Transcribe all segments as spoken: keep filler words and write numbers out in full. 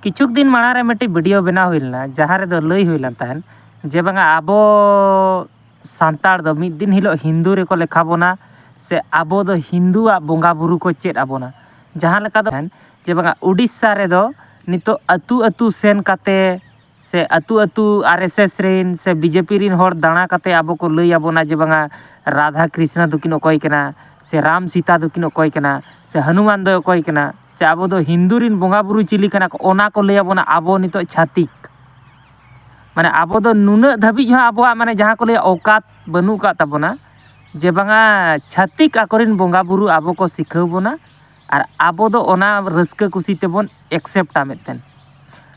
ᱠᱤᱪᱷᱩ ᱫᱤᱱ ᱢᱟᱲᱟᱝ ᱨᱮ ᱢᱤᱫᱴᱤᱡ ᱵᱷᱤᱰᱤᱭᱳ ᱵᱮᱱᱟᱣ ᱦᱩᱭ ᱞᱮᱱᱟ, ᱡᱟᱦᱟᱸ ᱨᱮᱫᱚ ᱞᱟᱹᱭ ᱦᱩᱭ ᱞᱮᱱ ᱛᱟᱦᱮᱸᱫ ᱡᱮ ᱵᱟᱝᱟ ᱟᱵᱚ ᱥᱟᱱᱛᱟᱲ ᱫᱚ ᱢᱤᱫ ᱫᱤᱱ ᱦᱤᱞᱳᱜ ᱦᱤᱱᱫᱩ ᱨᱮᱠᱚ ᱞᱮᱠᱷᱟ ᱵᱚᱱᱟ, ᱥᱮ ᱟᱵᱚ ᱫᱚ ᱦᱤᱱᱫᱩᱣᱟᱜ ᱵᱚᱸᱜᱟ ᱵᱩᱨᱩ ᱠᱚ ᱪᱮᱫ ᱟᱵᱚᱱᱟ᱾ ᱡᱟᱦᱟᱸ ᱞᱮᱠᱟ ᱫᱚ ᱡᱮ ᱵᱟᱝᱟ ᱩᱰᱤᱥᱥᱟ ᱨᱮᱫᱚ ᱱᱤᱛᱚᱜ ᱟᱹᱛᱩ ᱟᱹᱛᱩ ᱥᱮᱱ ᱠᱟᱛᱮ ᱥᱮ ᱟᱹᱛᱩ ᱟᱹᱛᱩ ᱟᱨ ᱮᱥ ᱮᱥ ᱨᱮᱱ ᱥᱮ ᱵᱤ ᱡᱮ ᱯᱤ ᱨᱮᱱ ᱦᱚᱲ ᱫᱟᱬᱟ ᱠᱟᱛᱮ ᱟᱵᱚ ᱠᱚ ᱞᱟᱹᱭ ᱟᱵᱚᱱᱟ ᱡᱮ ᱵᱟᱝᱟ ᱨᱟᱫᱷᱟ ᱠᱨᱤᱥᱱᱟ ᱫᱚᱠᱤᱱ ᱚᱠᱚᱭ ᱠᱟᱱᱟ, ᱥᱮ ᱨᱟᱢ ᱥᱤᱛᱟ ᱫᱚᱠᱤᱱ ᱚᱠᱚᱭ ᱠᱟᱱᱟ, ᱥᱮ ᱦᱚᱱᱩᱢᱟᱱ ᱫᱚᱭ ᱚᱠᱚᱭ ᱠᱟᱱᱟ, ᱥᱮ ᱟᱵᱚ ᱫᱚ ᱦᱤᱱᱫᱩ ᱨᱮᱱ ᱵᱚᱸᱜᱟ ᱵᱩᱨᱩ ᱪᱤᱞᱤ ᱠᱟᱱᱟ ᱠᱚ, ᱚᱱᱟ ᱠᱚ ᱞᱟᱹᱭ ᱟᱵᱚᱱᱟ ᱟᱵᱚ ᱱᱤᱛᱚᱜ ᱪᱷᱟᱹᱛᱤᱠ᱾ ᱢᱟᱱᱮ ᱟᱵᱚ ᱫᱚ ᱱᱩᱱᱟᱹᱜ ᱫᱷᱟᱹᱵᱤᱡ ᱦᱚᱸ ᱟᱵᱚᱣᱟᱜ ᱢᱟᱱᱮ ᱡᱟᱦᱟᱸ ᱠᱚ ᱞᱟᱹᱭᱟ ᱚᱠᱟᱛ ᱵᱟᱹᱱᱩᱜ ᱟᱠᱟᱫ ᱛᱟᱵᱚᱱᱟ ᱡᱮ ᱵᱟᱝᱟ ᱪᱷᱟᱹᱛᱤᱠ ᱟᱠᱚᱨᱮᱱ ᱵᱚᱸᱜᱟ ᱵᱩᱨᱩ ᱟᱵᱚ ᱠᱚ ᱥᱤᱠᱷᱟᱹᱣ ᱵᱚᱱᱟ, ᱟᱨ ᱟᱵᱚ ᱫᱚ ᱚᱱᱟ ᱨᱟᱹᱥᱠᱟᱹ ᱠᱩᱥᱤ ᱛᱮᱵᱚᱱ ᱮᱠᱥᱮᱯᱴᱟ ᱢᱤᱫᱴᱮᱱ᱾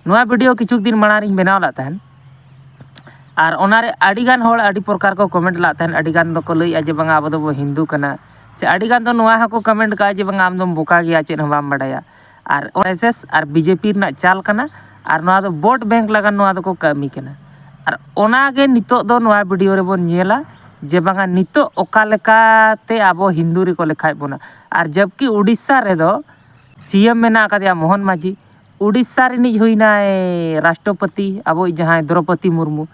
ᱱᱚᱣᱟ ᱵᱷᱤᱰᱤᱭᱳ ᱠᱤᱪᱷᱩ ᱫᱤᱱ ᱢᱟᱲᱟᱝ ᱨᱤᱧ ᱵᱮᱱᱟᱣ ᱞᱮᱫ ᱛᱟᱦᱮᱱ, ᱟᱨ ᱚᱱᱟᱨᱮ ᱟᱹᱰᱤᱜᱟᱱ ᱦᱚᱲ ᱟᱹᱰᱤ ᱯᱨᱚᱠᱟᱨ ᱠᱚ ᱠᱚᱢᱮᱱᱴ ᱞᱮᱫ ᱛᱟᱦᱮᱱ᱾ ᱟᱹᱰᱤᱜᱟᱱ ᱫᱚᱠᱚ ᱞᱟᱹᱭᱮᱫᱼᱟ ᱡᱮ ᱵᱟᱝᱟ ᱟᱵᱚ ᱫᱚᱵᱚ ᱦᱤᱱᱫᱩ ᱠᱟᱱᱟ, ᱥᱮ ᱟᱹᱰᱤᱜᱟᱱ ᱫᱚ ᱱᱚᱣᱟ ᱦᱚᱸᱠᱚ ᱠᱚᱢᱮᱱᱴ ᱠᱟᱜᱼᱟ ᱡᱮ ᱵᱟᱝᱟ ᱟᱢ ᱫᱚᱢ ᱵᱚᱠᱟ ᱜᱮᱭᱟ, ᱪᱮᱫ ᱦᱚᱸ ᱵᱟᱢ ᱵᱟᱰᱟᱭᱟ᱾ ᱟᱨ ᱟᱨ ᱮᱥ ᱮᱥ ᱟᱨ ᱵᱤ ᱡᱮ ᱯᱤ ᱨᱮᱱᱟᱜ ᱪᱟᱞ ᱠᱟᱱᱟ, ᱟᱨ ᱱᱚᱣᱟ ᱫᱚ ᱵᱷᱳᱴ ᱵᱮᱝᱠ ᱞᱟᱜᱟᱱ ᱱᱚᱣᱟ ᱫᱚᱠᱚ ᱠᱟᱹᱢᱤ ᱠᱟᱱᱟ᱾ ᱟᱨ ᱚᱱᱟᱜᱮ ᱱᱤᱛᱚᱜ ᱫᱚ ᱱᱚᱣᱟ ᱵᱷᱤᱰᱤᱭᱳ ᱨᱮᱵᱚᱱ ᱧᱮᱞᱟ ᱡᱮ ᱵᱟᱝᱟ ᱱᱤᱛᱚᱜ ᱚᱠᱟ ᱞᱮᱠᱟᱛᱮ ᱟᱵᱚ ᱦᱤᱱᱫᱩ ᱨᱮᱠᱚ ᱞᱮᱠᱷᱟᱭᱮᱫ ᱵᱚᱱᱟ᱾ ᱟᱨ ᱡᱚᱵᱠᱤ ᱩᱰᱤᱥᱥᱟ ᱨᱮᱫᱚ ᱥᱤ ᱮᱢ ᱢᱮᱱᱟᱜ ᱟᱠᱟᱫᱮᱭᱟ ᱢᱳᱦᱚᱱ ᱢᱟᱹᱡᱷᱤ, ᱩᱰᱤᱥᱥᱟ ᱨᱤᱱᱤᱡ ᱦᱩᱭᱱᱟᱭ ᱨᱟᱥᱴᱨᱚᱯᱚᱛᱤ ᱟᱵᱚᱭᱤᱡ ᱡᱟᱦᱟᱸᱭ ᱫᱨᱚᱯᱚᱫᱤ ᱢᱩᱨᱢᱩ᱾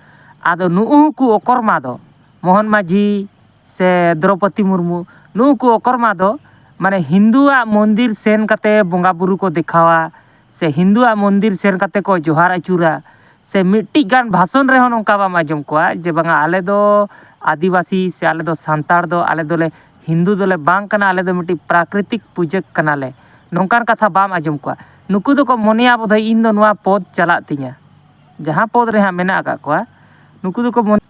ᱟᱫᱚ ᱱᱩᱜᱼᱩ ᱠᱚ ᱚᱠᱚᱨᱢᱟ ᱫᱚ ᱢᱳᱦᱚᱱ ᱢᱟᱹᱡᱷᱤ ᱥᱮ ᱫᱨᱚᱯᱚᱫᱤ ᱢᱩᱨᱢᱩ, ᱱᱩᱜᱼᱩ ᱠᱚ ᱚᱠᱚᱨᱢᱟ ᱫᱚ ᱢᱟᱱᱮ ᱦᱤᱱᱫᱩᱣᱟᱜ ᱢᱚᱱᱫᱤᱨ ᱥᱮᱱ ᱠᱟᱛᱮ ᱵᱚᱸᱜᱟ ᱵᱩᱨᱩ ᱠᱚ ᱫᱮᱠᱷᱟᱣᱟ, ᱥᱮ ᱦᱤᱱᱫᱩᱣᱟᱜ ᱢᱚᱱᱫᱤᱨ ᱥᱮᱱ ᱠᱟᱛᱮ ᱠᱚ ᱡᱚᱦᱟᱨ ᱟᱹᱪᱩᱨᱟ, ᱥᱮ ᱢᱤᱫᱴᱤᱡ ᱜᱟᱱ ᱵᱷᱟᱥᱚᱱ ᱨᱮᱦᱚᱸ ᱱᱚᱝᱠᱟ ᱵᱟᱢ ᱟᱸᱡᱚᱢ ᱠᱚᱣᱟ ᱡᱮ ᱵᱟᱝᱟ ᱟᱞᱮ ᱫᱚ ᱟᱹᱫᱤᱵᱟᱹᱥᱤ ᱥᱮ ᱟᱞᱮ ᱫᱚ ᱥᱟᱱᱛᱟᱲ ᱫᱚ ᱟᱞᱮ ᱫᱚᱞᱮ ᱦᱤᱱᱫᱩ ᱫᱚᱞᱮ ᱵᱟᱝ ᱠᱟᱱᱟ, ᱟᱞᱮ ᱫᱚ ᱢᱤᱫᱴᱤᱡ ᱯᱨᱟᱠᱨᱤᱛᱤᱠ ᱯᱩᱡᱟᱹ ᱠᱟᱱᱟᱞᱮ, ᱱᱚᱝᱠᱟᱱ ᱠᱟᱛᱷᱟ ᱵᱟᱢ ᱟᱸᱡᱚᱢ ᱠᱚᱣᱟ᱾ ᱱᱩᱠᱩ ᱫᱚᱠᱚ ᱢᱚᱱᱮᱭᱟ ᱵᱳᱫᱷᱚᱭ ᱤᱧ ᱫᱚ ᱱᱚᱣᱟ ᱯᱚᱫᱽ ᱪᱟᱞᱟᱜ ᱛᱤᱧᱟ, ᱡᱟᱦᱟᱸ ᱯᱚᱫᱽ ᱨᱮ ᱦᱟᱸᱜ ᱢᱮᱱᱟᱜ ᱟᱠᱟᱫ ᱠᱚᱣᱟ, ᱱᱩᱠᱩ ᱫᱚᱠᱚ ᱢᱚᱱᱮ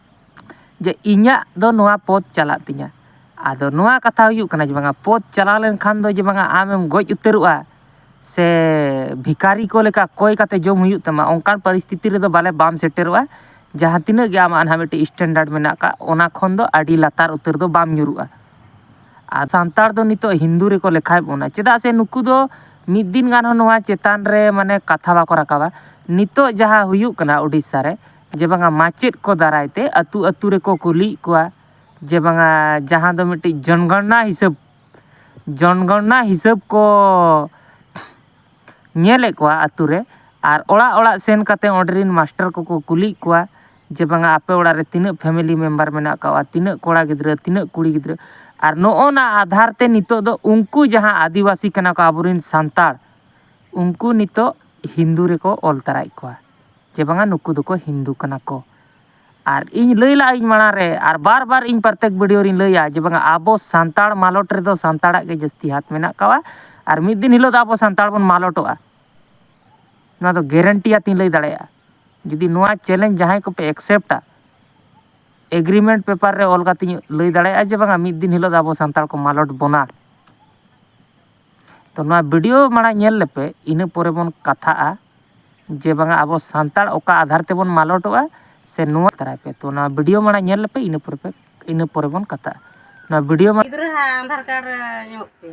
ᱡᱮ ᱤᱧᱟᱹᱜ ᱫᱚ ᱱᱚᱣᱟ ᱯᱚᱫᱽ ᱪᱟᱞᱟᱜ ᱛᱤᱧᱟ᱾ ᱟᱫᱚ ᱱᱚᱣᱟ ᱠᱟᱛᱷᱟ ᱦᱩᱭᱩᱜ ᱠᱟᱱᱟ ᱡᱮ ᱵᱟᱝᱟ ᱯᱚᱫᱽ ᱪᱟᱞᱟᱣ ᱞᱮᱱᱠᱷᱟᱱ ᱫᱚ ᱡᱮ ᱵᱟᱝᱟ ᱟᱢᱮᱢ ᱜᱚᱡ ᱩᱛᱟᱹᱨᱚᱜᱼᱟ, ᱥᱮ ᱵᱷᱤᱠᱟᱨᱤ ᱠᱚ ᱞᱮᱠᱟ ᱠᱚᱭ ᱠᱟᱛᱮ ᱡᱚᱢ ᱦᱩᱭᱩᱜ ᱛᱟᱢᱟ, ᱚᱱᱠᱟᱱ ᱯᱚᱨᱤᱥᱛᱷᱤᱛᱤ ᱨᱮᱫᱚ ᱵᱟᱞᱮ ᱵᱟᱢ ᱥᱮᱴᱮᱨᱚᱜᱼᱟ᱾ ᱡᱟᱦᱟᱸ ᱛᱤᱱᱟᱹᱜ ᱜᱮ ᱟᱢᱟᱜ ᱱᱟᱦᱟᱜ ᱢᱤᱫᱴᱤᱡ ᱥᱴᱮᱱᱰᱟᱨᱰ ᱢᱮᱱᱟᱜ ᱟᱠᱟᱫ, ᱚᱱᱟ ᱠᱷᱚᱱ ᱫᱚ ᱟᱹᱰᱤ ᱞᱟᱛᱟᱨ ᱩᱛᱟᱹᱨ ᱫᱚ ᱵᱟᱢ ᱧᱩᱨᱩᱜᱼᱟ᱾ ᱟᱨ ᱥᱟᱱᱛᱟᱲ ᱫᱚ ᱱᱤᱛᱚᱜ ᱦᱤᱱᱫᱩ ᱨᱮᱠᱚ ᱞᱮᱠᱷᱟᱭᱮᱫ ᱵᱚᱱᱟ, ᱪᱮᱫᱟᱜ ᱥᱮ ᱱᱩᱠᱩ ᱫᱚ ᱢᱤᱫ ᱫᱤᱱ ᱜᱟᱱ ᱦᱚᱸ ᱱᱚᱣᱟ ᱪᱮᱛᱟᱱ ᱨᱮ ᱢᱟᱱᱮ ᱠᱟᱛᱷᱟ ᱵᱟᱠᱚ ᱨᱟᱠᱟᱵᱟ᱾ ᱱᱤᱛᱚᱜ ᱡᱟᱦᱟᱸ ᱦᱩᱭᱩᱜ ᱠᱟᱱᱟ ᱩᱰᱤᱥᱥᱟ ᱨᱮ, ᱡᱮ ᱵᱟᱝᱟ ᱢᱟᱪᱮᱫ ᱠᱚ ᱫᱟᱨᱟᱭ ᱛᱮ ᱟᱹᱛᱩ ᱟᱹᱛᱩ ᱨᱮᱠᱚ ᱠᱩᱞᱤᱭᱮᱫ ᱠᱚᱣᱟ ᱡᱮ ᱵᱟᱝᱟ ᱡᱟᱦᱟᱸ ᱫᱚ ᱢᱤᱫᱴᱤᱡ ᱡᱚᱱᱜᱚᱬᱱᱟ ᱦᱤᱥᱟᱹᱵ, ᱡᱚᱱᱜᱚᱬᱱᱟ ᱦᱤᱥᱟᱹᱵ ᱠᱚ ᱧᱮᱞᱮᱫ ᱠᱚᱣᱟ ᱟᱹᱛᱩ ᱨᱮ, ᱟᱨ ᱚᱲᱟᱜ ᱚᱲᱟᱜ ᱥᱮᱱ ᱠᱟᱛᱮ ᱚᱸᱰᱮ ᱨᱮᱱ ᱢᱟᱥᱴᱟᱨ ᱠᱚᱠᱚ ᱠᱩᱞᱤᱭᱮᱫ ᱠᱚᱣᱟ ᱡᱮ ᱵᱟᱝᱟ ᱟᱯᱮ ᱚᱲᱟᱜ ᱨᱮ ᱛᱤᱱᱟᱹᱜ family member ᱢᱮᱱᱟᱜ ᱠᱚᱣᱟ, ᱛᱤᱱᱟᱹᱜ ᱠᱚᱲᱟ ᱜᱤᱫᱽᱨᱟᱹ, ᱛᱤᱱᱟᱹᱜ ᱠᱩᱲᱤ ᱜᱤᱫᱽᱨᱟᱹ᱾ ᱟᱨ ᱱᱚᱜᱼᱚ ᱱᱟ ᱟᱫᱷᱟᱨ ᱛᱮ ᱱᱤᱛᱚᱜ ᱫᱚ ᱩᱱᱠᱩ ᱡᱟᱦᱟᱸ ᱟᱹᱫᱤᱵᱟᱹᱥᱤ ᱠᱟᱱᱟ ᱠᱚ ᱟᱵᱚᱨᱮᱱ ᱥᱟᱱᱛᱟᱲ, ᱩᱱᱠᱩ ᱱᱤᱛᱚᱜ ᱦᱤᱱᱫᱩ ᱨᱮᱠᱚ ᱚᱞ ᱛᱟᱨᱟᱭᱮᱫ ᱠᱚᱣᱟ ᱡᱮ ᱵᱟᱝᱟ ᱱᱩᱠᱩ ᱫᱚᱠᱚ ᱦᱤᱱᱫᱩ ᱠᱟᱱᱟ ᱠᱚ᱾ ᱟᱨ ᱤᱧ ᱞᱟᱹᱭ ᱞᱟᱜ ᱟᱹᱧ ᱢᱟᱲᱟᱝ ᱨᱮ, ᱟᱨ ᱵᱟᱨ ᱵᱟᱨ ᱤᱧ ᱯᱨᱚᱛᱮᱠ video ᱨᱤᱧ ᱞᱟᱹᱭᱟ ᱡᱮ ᱵᱟᱝᱟ ᱟᱵᱚ ᱥᱟᱱᱛᱟᱲ ᱢᱟᱞᱚᱴ ᱨᱮᱫᱚ ᱥᱟᱱᱛᱟᱲᱟᱜ ᱜᱮ ᱡᱟᱹᱥᱛᱤ ᱦᱟᱛ ᱢᱮᱱᱟᱜ ᱠᱚᱣᱟ᱾ ᱟᱨ ᱢᱤᱫ ᱫᱤᱱ ᱦᱤᱞᱳᱜ ᱫᱚ ᱟᱵᱚ ᱥᱟᱱᱛᱟᱲ ᱵᱚᱱ ᱢᱟᱞᱚᱴᱚᱜᱼᱟ, ᱱᱚᱣᱟ ᱫᱚ guarantee ᱟᱛᱤᱧ ᱞᱟᱹᱭ ᱫᱟᱲᱮᱭᱟᱜᱼᱟ᱾ ᱡᱩᱫᱤ ᱱᱚᱣᱟ challenge ᱡᱟᱦᱟᱸᱭ ᱠᱚᱯᱮ acceptᱟ, agreement paper ᱨᱮ ᱚᱞ ᱠᱟᱛᱮᱧ ᱞᱟᱹᱭ ᱫᱟᱲᱮᱭᱟᱜᱼᱟ ᱡᱮ ᱵᱟᱝᱟ ᱢᱤᱫ ᱫᱤᱱ ᱦᱤᱞᱳᱜ ᱫᱚ ᱟᱵᱚ ᱥᱟᱱᱛᱟᱲ ᱠᱚ ᱢᱟᱞᱚᱴ ᱵᱚᱱᱟ᱾ ᱛᱚ ᱱᱚᱣᱟ video ᱢᱟᱲᱟᱝ ᱧᱮᱞ ᱞᱮᱯᱮ, ᱤᱱᱟᱹ ᱯᱚᱨᱮ ᱵᱚᱱ ᱠᱟᱛᱷᱟᱜᱼᱟ ᱡᱮ ᱵᱟᱝᱟ ᱟᱵᱚ ᱥᱟᱱᱛᱟᱲ ᱚᱠᱟ ᱟᱫᱷᱟᱨ ᱛᱮᱵᱚᱱ ᱢᱟᱞᱚᱴᱚᱜᱼᱟ ᱥᱮ ᱱᱚᱣᱟ ᱛᱟᱨᱟᱭ ᱯᱮ᱾ ᱛᱚ ᱱᱚᱣᱟ video ᱢᱟᱲᱟᱝ ᱧᱮᱞ ᱞᱮᱯᱮ, ᱤᱱᱟᱹ ᱯᱚᱨᱮ ᱯᱮ, ᱤᱱᱟᱹ ᱯᱚᱨᱮ ᱵᱚᱱ ᱠᱟᱛᱷᱟᱜᱼᱟ᱾ ᱱᱚᱣᱟ video ᱢᱟ ᱜᱤᱫᱽᱨᱟᱹ ᱦᱟᱸᱜ ᱟᱫᱷᱟᱨ ᱠᱟᱨᱰ ᱧᱟᱢᱚᱜ ᱯᱮ,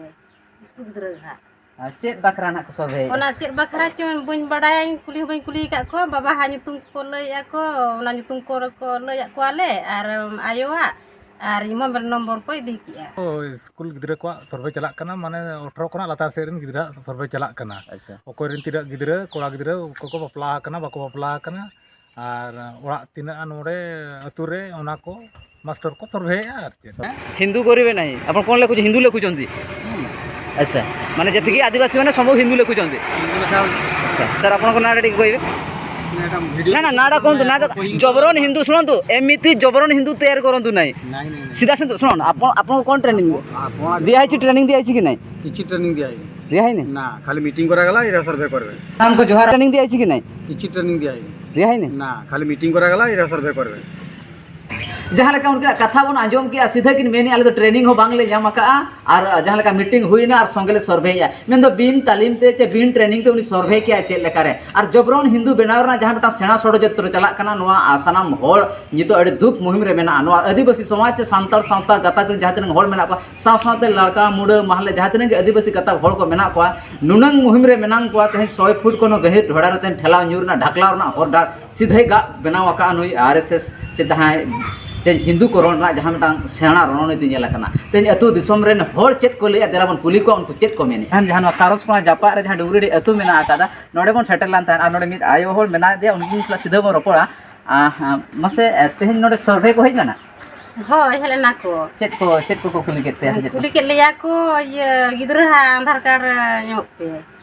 ᱥᱠᱩᱞ ᱜᱤᱫᱽᱨᱟᱹ ᱦᱟᱸᱜ᱾ ᱟᱨ ᱪᱮᱫ ᱵᱟᱠᱷᱨᱟ ᱱᱟᱜ ᱠᱚ ᱥᱚᱨᱵᱷᱮᱭᱮᱫᱼᱟ? ᱚᱱᱟ ᱪᱮᱫ ᱵᱟᱠᱷᱨᱟ ᱪᱚᱝ ᱵᱟᱹᱧ ᱵᱟᱰᱟᱭᱟ, ᱤᱧ ᱠᱩᱞᱤ ᱦᱚᱸ ᱵᱟᱹᱧ ᱠᱩᱞᱤ ᱟᱠᱟᱫ ᱠᱚᱣᱟ᱾ ᱵᱟᱵᱟ ᱦᱟᱸᱜ ᱧᱩᱛᱩᱢ ᱠᱚ ᱞᱟᱹᱭᱮᱫᱼᱟ ᱠᱚ, ᱚᱱᱟ ᱧᱩᱛᱩᱢ ᱠᱚᱨᱮ ᱠᱚ ᱞᱟᱹᱭᱟᱫ ᱠᱚᱣᱟᱞᱮ ᱟᱨ ᱟᱭᱳᱣᱟᱜ ᱟᱨ ᱤᱧ ᱢᱟ ᱱᱚᱢᱵᱚᱨ ᱠᱚ ᱤᱫᱤ ᱠᱮᱜᱼᱟ᱾ ᱳᱭ ᱥᱠᱩᱞ ᱜᱤᱫᱽᱨᱟᱹ ᱠᱚᱣᱟᱜ ᱥᱚᱨᱵᱷᱮ ᱪᱟᱞᱟᱜ ᱠᱟᱱᱟ, ᱢᱟᱱᱮ ᱟᱴᱷᱨᱚ ᱠᱷᱚᱱᱟᱜ ᱞᱟᱛᱟᱨ ᱥᱮᱫ ᱨᱮᱱ ᱜᱤᱫᱽᱨᱟᱹᱣᱟᱜ ᱥᱚᱨᱵᱷᱮ ᱪᱟᱞᱟᱜ ᱠᱟᱱᱟ᱾ ᱟᱪᱪᱷᱟ᱾ ᱚᱠᱚᱭ ᱨᱮᱱ ᱛᱤᱱᱟᱹᱜ ᱜᱤᱫᱽᱨᱟᱹ, ᱠᱚᱲᱟ ᱜᱤᱫᱽᱨᱟᱹ ᱚᱠᱚᱭ ᱠᱚ ᱵᱟᱯᱞᱟ ᱟᱠᱟᱱᱟ, ᱵᱟᱠᱚ ᱵᱟᱯᱞᱟ ᱟᱠᱟᱱᱟ, ᱟᱨ ᱚᱲᱟᱜ ᱛᱤᱱᱟᱹᱜ ᱱᱚᱰᱮ ᱟᱹᱛᱩ ᱨᱮ, ᱚᱱᱟ ᱠᱚ ᱢᱟᱥᱴᱟᱨ ᱠᱚ ᱥᱚᱨᱵᱷᱮᱭᱮᱫᱼᱟ ᱟᱨ ᱪᱮᱫ᱾ ହିନ୍ଦୁ କରିବେ ନାହିଁ। ଆପଣ କ'ଣ ଲେଖୁଛନ୍ତି? ହିନ୍ଦୁ ଲେଖୁଛନ୍ତି? ଆଚ୍ଛା, ମାନେ ଯେତିକି ଆଦିବାସୀ ମାନେ ସବୁ ହିନ୍ଦୁ ଲେଖୁଛନ୍ତି। ଆଚ୍ଛା ସାର୍, ଆପଣଙ୍କ ନାଁଟା ଟିକେ କହିବେ। ନା ନା, ନାଁଟା କୁହନ୍ତୁ। ନାଁଟା ଜବରନ ହିନ୍ଦୁ। ଶୁଣନ୍ତୁ, ଏମିତି ଜବରନ ହିନ୍ଦୁ ତିଆରି କରନ୍ତୁ ନାହିଁ। ସିଧା ସିଧା ଶୁଣନ୍ତୁ, ଆପଣ, ଆପଣଙ୍କୁ କ'ଣ ଟ୍ରେନିଂ ଦିଆହେଇଛି? ଟ୍ରେନିଂ ଦିଆହେଇଛି କି ନାହିଁ? କିଛି ଟ୍ରେନିଂ ଦିଆହେଇନି। ଦିଆହେଇନି? ନା, ଖାଲି ମିଟିଂ କରାଗଲା, ଏଇଟା ସର୍ଭେ କରିବେ। ଆପଣଙ୍କ ଜୁହାର ଟ୍ରେନିଂ ଦିଆହେଇଛି କି ନାହିଁ? କିଛି ଟ୍ରେନିଂ ଦିଆହେଇନି। ଦିଆହେଇନି? ନା, ଖାଲି ମିଟିଂ କରାଗଲା, ଏଇଟା ସର୍ଭେ କରିବେ। ᱡᱟᱦᱟᱸ ᱞᱮᱠᱟ ᱩᱱᱠᱤᱱᱟᱜ ᱠᱟᱛᱷᱟ ᱵᱚᱱ ᱟᱸᱡᱚᱢ ᱠᱮᱜᱼᱟ, ᱥᱤᱫᱷᱟᱹ ᱠᱤᱱ ᱢᱮᱱᱮᱜᱼᱟ, "ᱟᱞᱮ ᱫᱚ ᱴᱨᱮᱱᱤᱝ ᱦᱚᱸ ᱵᱟᱝᱞᱮ ᱧᱟᱢ ᱟᱠᱟᱜᱼᱟ, ᱟᱨ ᱡᱟᱦᱟᱸ ᱞᱮᱠᱟ ᱢᱤᱴᱤᱝ ᱦᱩᱭᱱᱟ ᱟᱨ ᱥᱚᱸᱜᱮ ᱞᱮ ᱥᱚᱨᱵᱷᱮᱭᱮᱜᱼᱟ᱾" ᱢᱮᱱᱫᱚ ᱵᱤᱱ ᱛᱟᱹᱞᱤᱢ ᱛᱮ ᱪᱮ ᱵᱤᱱ ᱴᱨᱮᱱᱤᱝ ᱛᱮ ᱩᱱᱤ ᱥᱚᱨᱵᱷᱮ ᱠᱮᱜᱼᱟ ᱪᱮᱫ ᱞᱮᱠᱟᱨᱮ? ᱟᱨ ᱡᱚᱵᱨᱚᱱ ᱦᱤᱱᱫᱩ ᱵᱮᱱᱟᱣ ᱨᱮᱱᱟᱜ ᱡᱟᱦᱟᱸ ᱢᱤᱫᱴᱟᱝ ᱥᱮᱬᱟ ᱥᱚᱲᱚᱡᱚᱱᱛᱨᱚ ᱪᱟᱞᱟᱜ ᱠᱟᱱᱟ, ᱱᱚᱣᱟ, ᱟ, ᱥᱟᱱᱟᱢ ᱦᱚᱲ ᱱᱤᱛᱚᱜ ᱟᱹᱰᱤ ᱫᱩᱠ ᱢᱩᱦᱤᱢ ᱨᱮ ᱢᱮᱱᱟᱜᱼᱟ᱾ ᱱᱚᱣᱟ ᱟᱹᱫᱤᱵᱟᱹᱥᱤ ᱥᱚᱢᱟᱡᱽ ᱪᱮ ᱥᱟᱱᱛᱟᱲ ᱥᱟᱶᱛᱟ ᱜᱟᱛᱟᱠ ᱨᱮᱱ ᱡᱟᱦᱟᱸ ᱛᱤᱱᱟᱹᱜ ᱦᱚᱲ ᱢᱮᱱᱟᱜ ᱠᱚᱣᱟ, ᱥᱟᱶ ᱥᱟᱶᱛᱮ ᱞᱟᱲᱠᱟ, ᱢᱩᱰᱟᱹ, ᱢᱟᱦᱞᱮ, ᱡᱟᱦᱟᱸ ᱛᱤᱱᱟᱹᱜ ᱜᱮ ᱟᱹᱫᱤᱵᱟᱹᱥᱤ ᱜᱟᱛᱟᱠ ᱦᱚᱲ ᱠᱚ ᱢᱮᱱᱟᱜ ᱠᱚᱣᱟ, ᱱᱩᱱᱟᱹᱝ ᱢᱩᱦᱤᱢ ᱨᱮ ᱢᱮᱱᱟᱜ ᱠᱚᱣᱟ, ᱛᱮᱦᱮᱧ ᱥᱚᱭ ᱯᱷᱩᱴ ᱠᱷᱚᱱ ᱦᱚᱸ ᱜᱟᱹᱦᱤᱨ ᱰᱷᱚᱲᱟ ᱨᱮ ᱛᱮᱦᱮᱧ ᱴᱷᱮᱞᱟᱣ ᱧᱩᱨ ᱨᱮᱱᱟᱜ, ᱰᱷᱟᱠᱞᱟᱣ ᱨᱮᱱᱟᱜ ᱦᱚᱨ ᱰᱟᱦᱟᱨ ᱥᱤᱫᱷᱟᱹᱭ ᱜᱟᱜ ᱵᱮᱱᱟᱣ ᱟᱠᱟᱫᱼᱟ ᱱᱩᱭ ᱟᱨ ᱮᱥ ᱮᱥ ᱪᱮ ᱡᱟᱦᱟᱸᱭ ᱛᱮᱦᱮᱧ ᱦᱤᱱᱫᱩ ᱠᱚ ᱨᱚᱲ ᱨᱮᱱᱟᱜ ᱡᱟᱦᱟᱸ ᱢᱤᱫᱴᱟᱝ ᱥᱮᱬᱟ ᱨᱚᱱᱚᱱᱤᱛᱤ ᱧᱮᱞ ᱟᱠᱟᱱᱟ᱾ ᱛᱮᱦᱮᱧ ᱟᱹᱛᱩ ᱫᱤᱥᱚᱢ ᱨᱮᱱ ᱦᱚᱲ ᱪᱮᱫ ᱠᱚ ᱞᱟᱹᱭᱟ, ᱫᱮᱞᱟ ᱵᱚᱱ ᱠᱩᱞᱤ ᱠᱚᱣᱟ, ᱩᱱᱠᱩ ᱪᱮᱫ ᱠᱚ ᱢᱮᱱᱮᱫᱼᱟ᱾ ᱡᱟᱦᱟᱸ ᱱᱚᱣᱟ ᱥᱟᱨᱚᱥ ᱠᱚᱬᱟ ᱡᱟᱯᱟᱜ ᱨᱮ ᱡᱟᱦᱟᱸ ᱰᱩᱝᱨᱤᱰᱤ ᱟᱹᱛᱩ ᱢᱮᱱᱟᱜ ᱟᱠᱟᱫᱟ, ᱱᱚᱰᱮ ᱵᱚᱱ ᱥᱮᱴᱮᱨ ᱞᱮᱱ ᱛᱟᱦᱮᱸᱫ ᱟᱨ ᱱᱚᱰᱮ ᱢᱤᱫ ᱟᱭᱳ ᱦᱚᱲ ᱢᱮᱱᱟᱭ ᱫᱮᱭᱟ, ᱩᱱᱠᱤᱱ ᱥᱟᱞᱟᱜ ᱥᱤᱫᱷᱟᱹ ᱵᱚᱱ ᱨᱚᱯᱚᱲᱟ᱾ ᱟᱸ, ᱦᱟᱸ, ᱢᱟᱥᱮ, ᱮ, ᱛᱮᱦᱮᱧ ᱱᱚᱰᱮ ᱥᱚᱨᱵᱷᱮ ᱠᱚ ᱦᱮᱡ ᱞᱮᱱᱟ? ᱦᱳᱭ, ᱦᱮᱡ ᱞᱮᱱᱟ ᱠᱚ᱾ ᱪᱮᱫ ᱠᱚ, ᱪᱮᱫ ᱠᱚᱠᱚ ᱠᱩᱞᱤ ᱠᱮᱫ ᱯᱮᱭᱟ ᱥᱮ ᱪᱮᱫ ᱠᱚ? ᱠᱩᱞᱤ ᱠᱮᱫ ᱞᱮᱭᱟ ᱠᱚ, ᱤᱭᱟᱹ, ᱜᱤᱫᱽᱨᱟᱹ ᱦᱟᱸᱜ ᱟᱫᱷᱟᱨ ᱠᱟᱨᱰ ᱧᱟᱢᱚᱜ ᱯᱮ,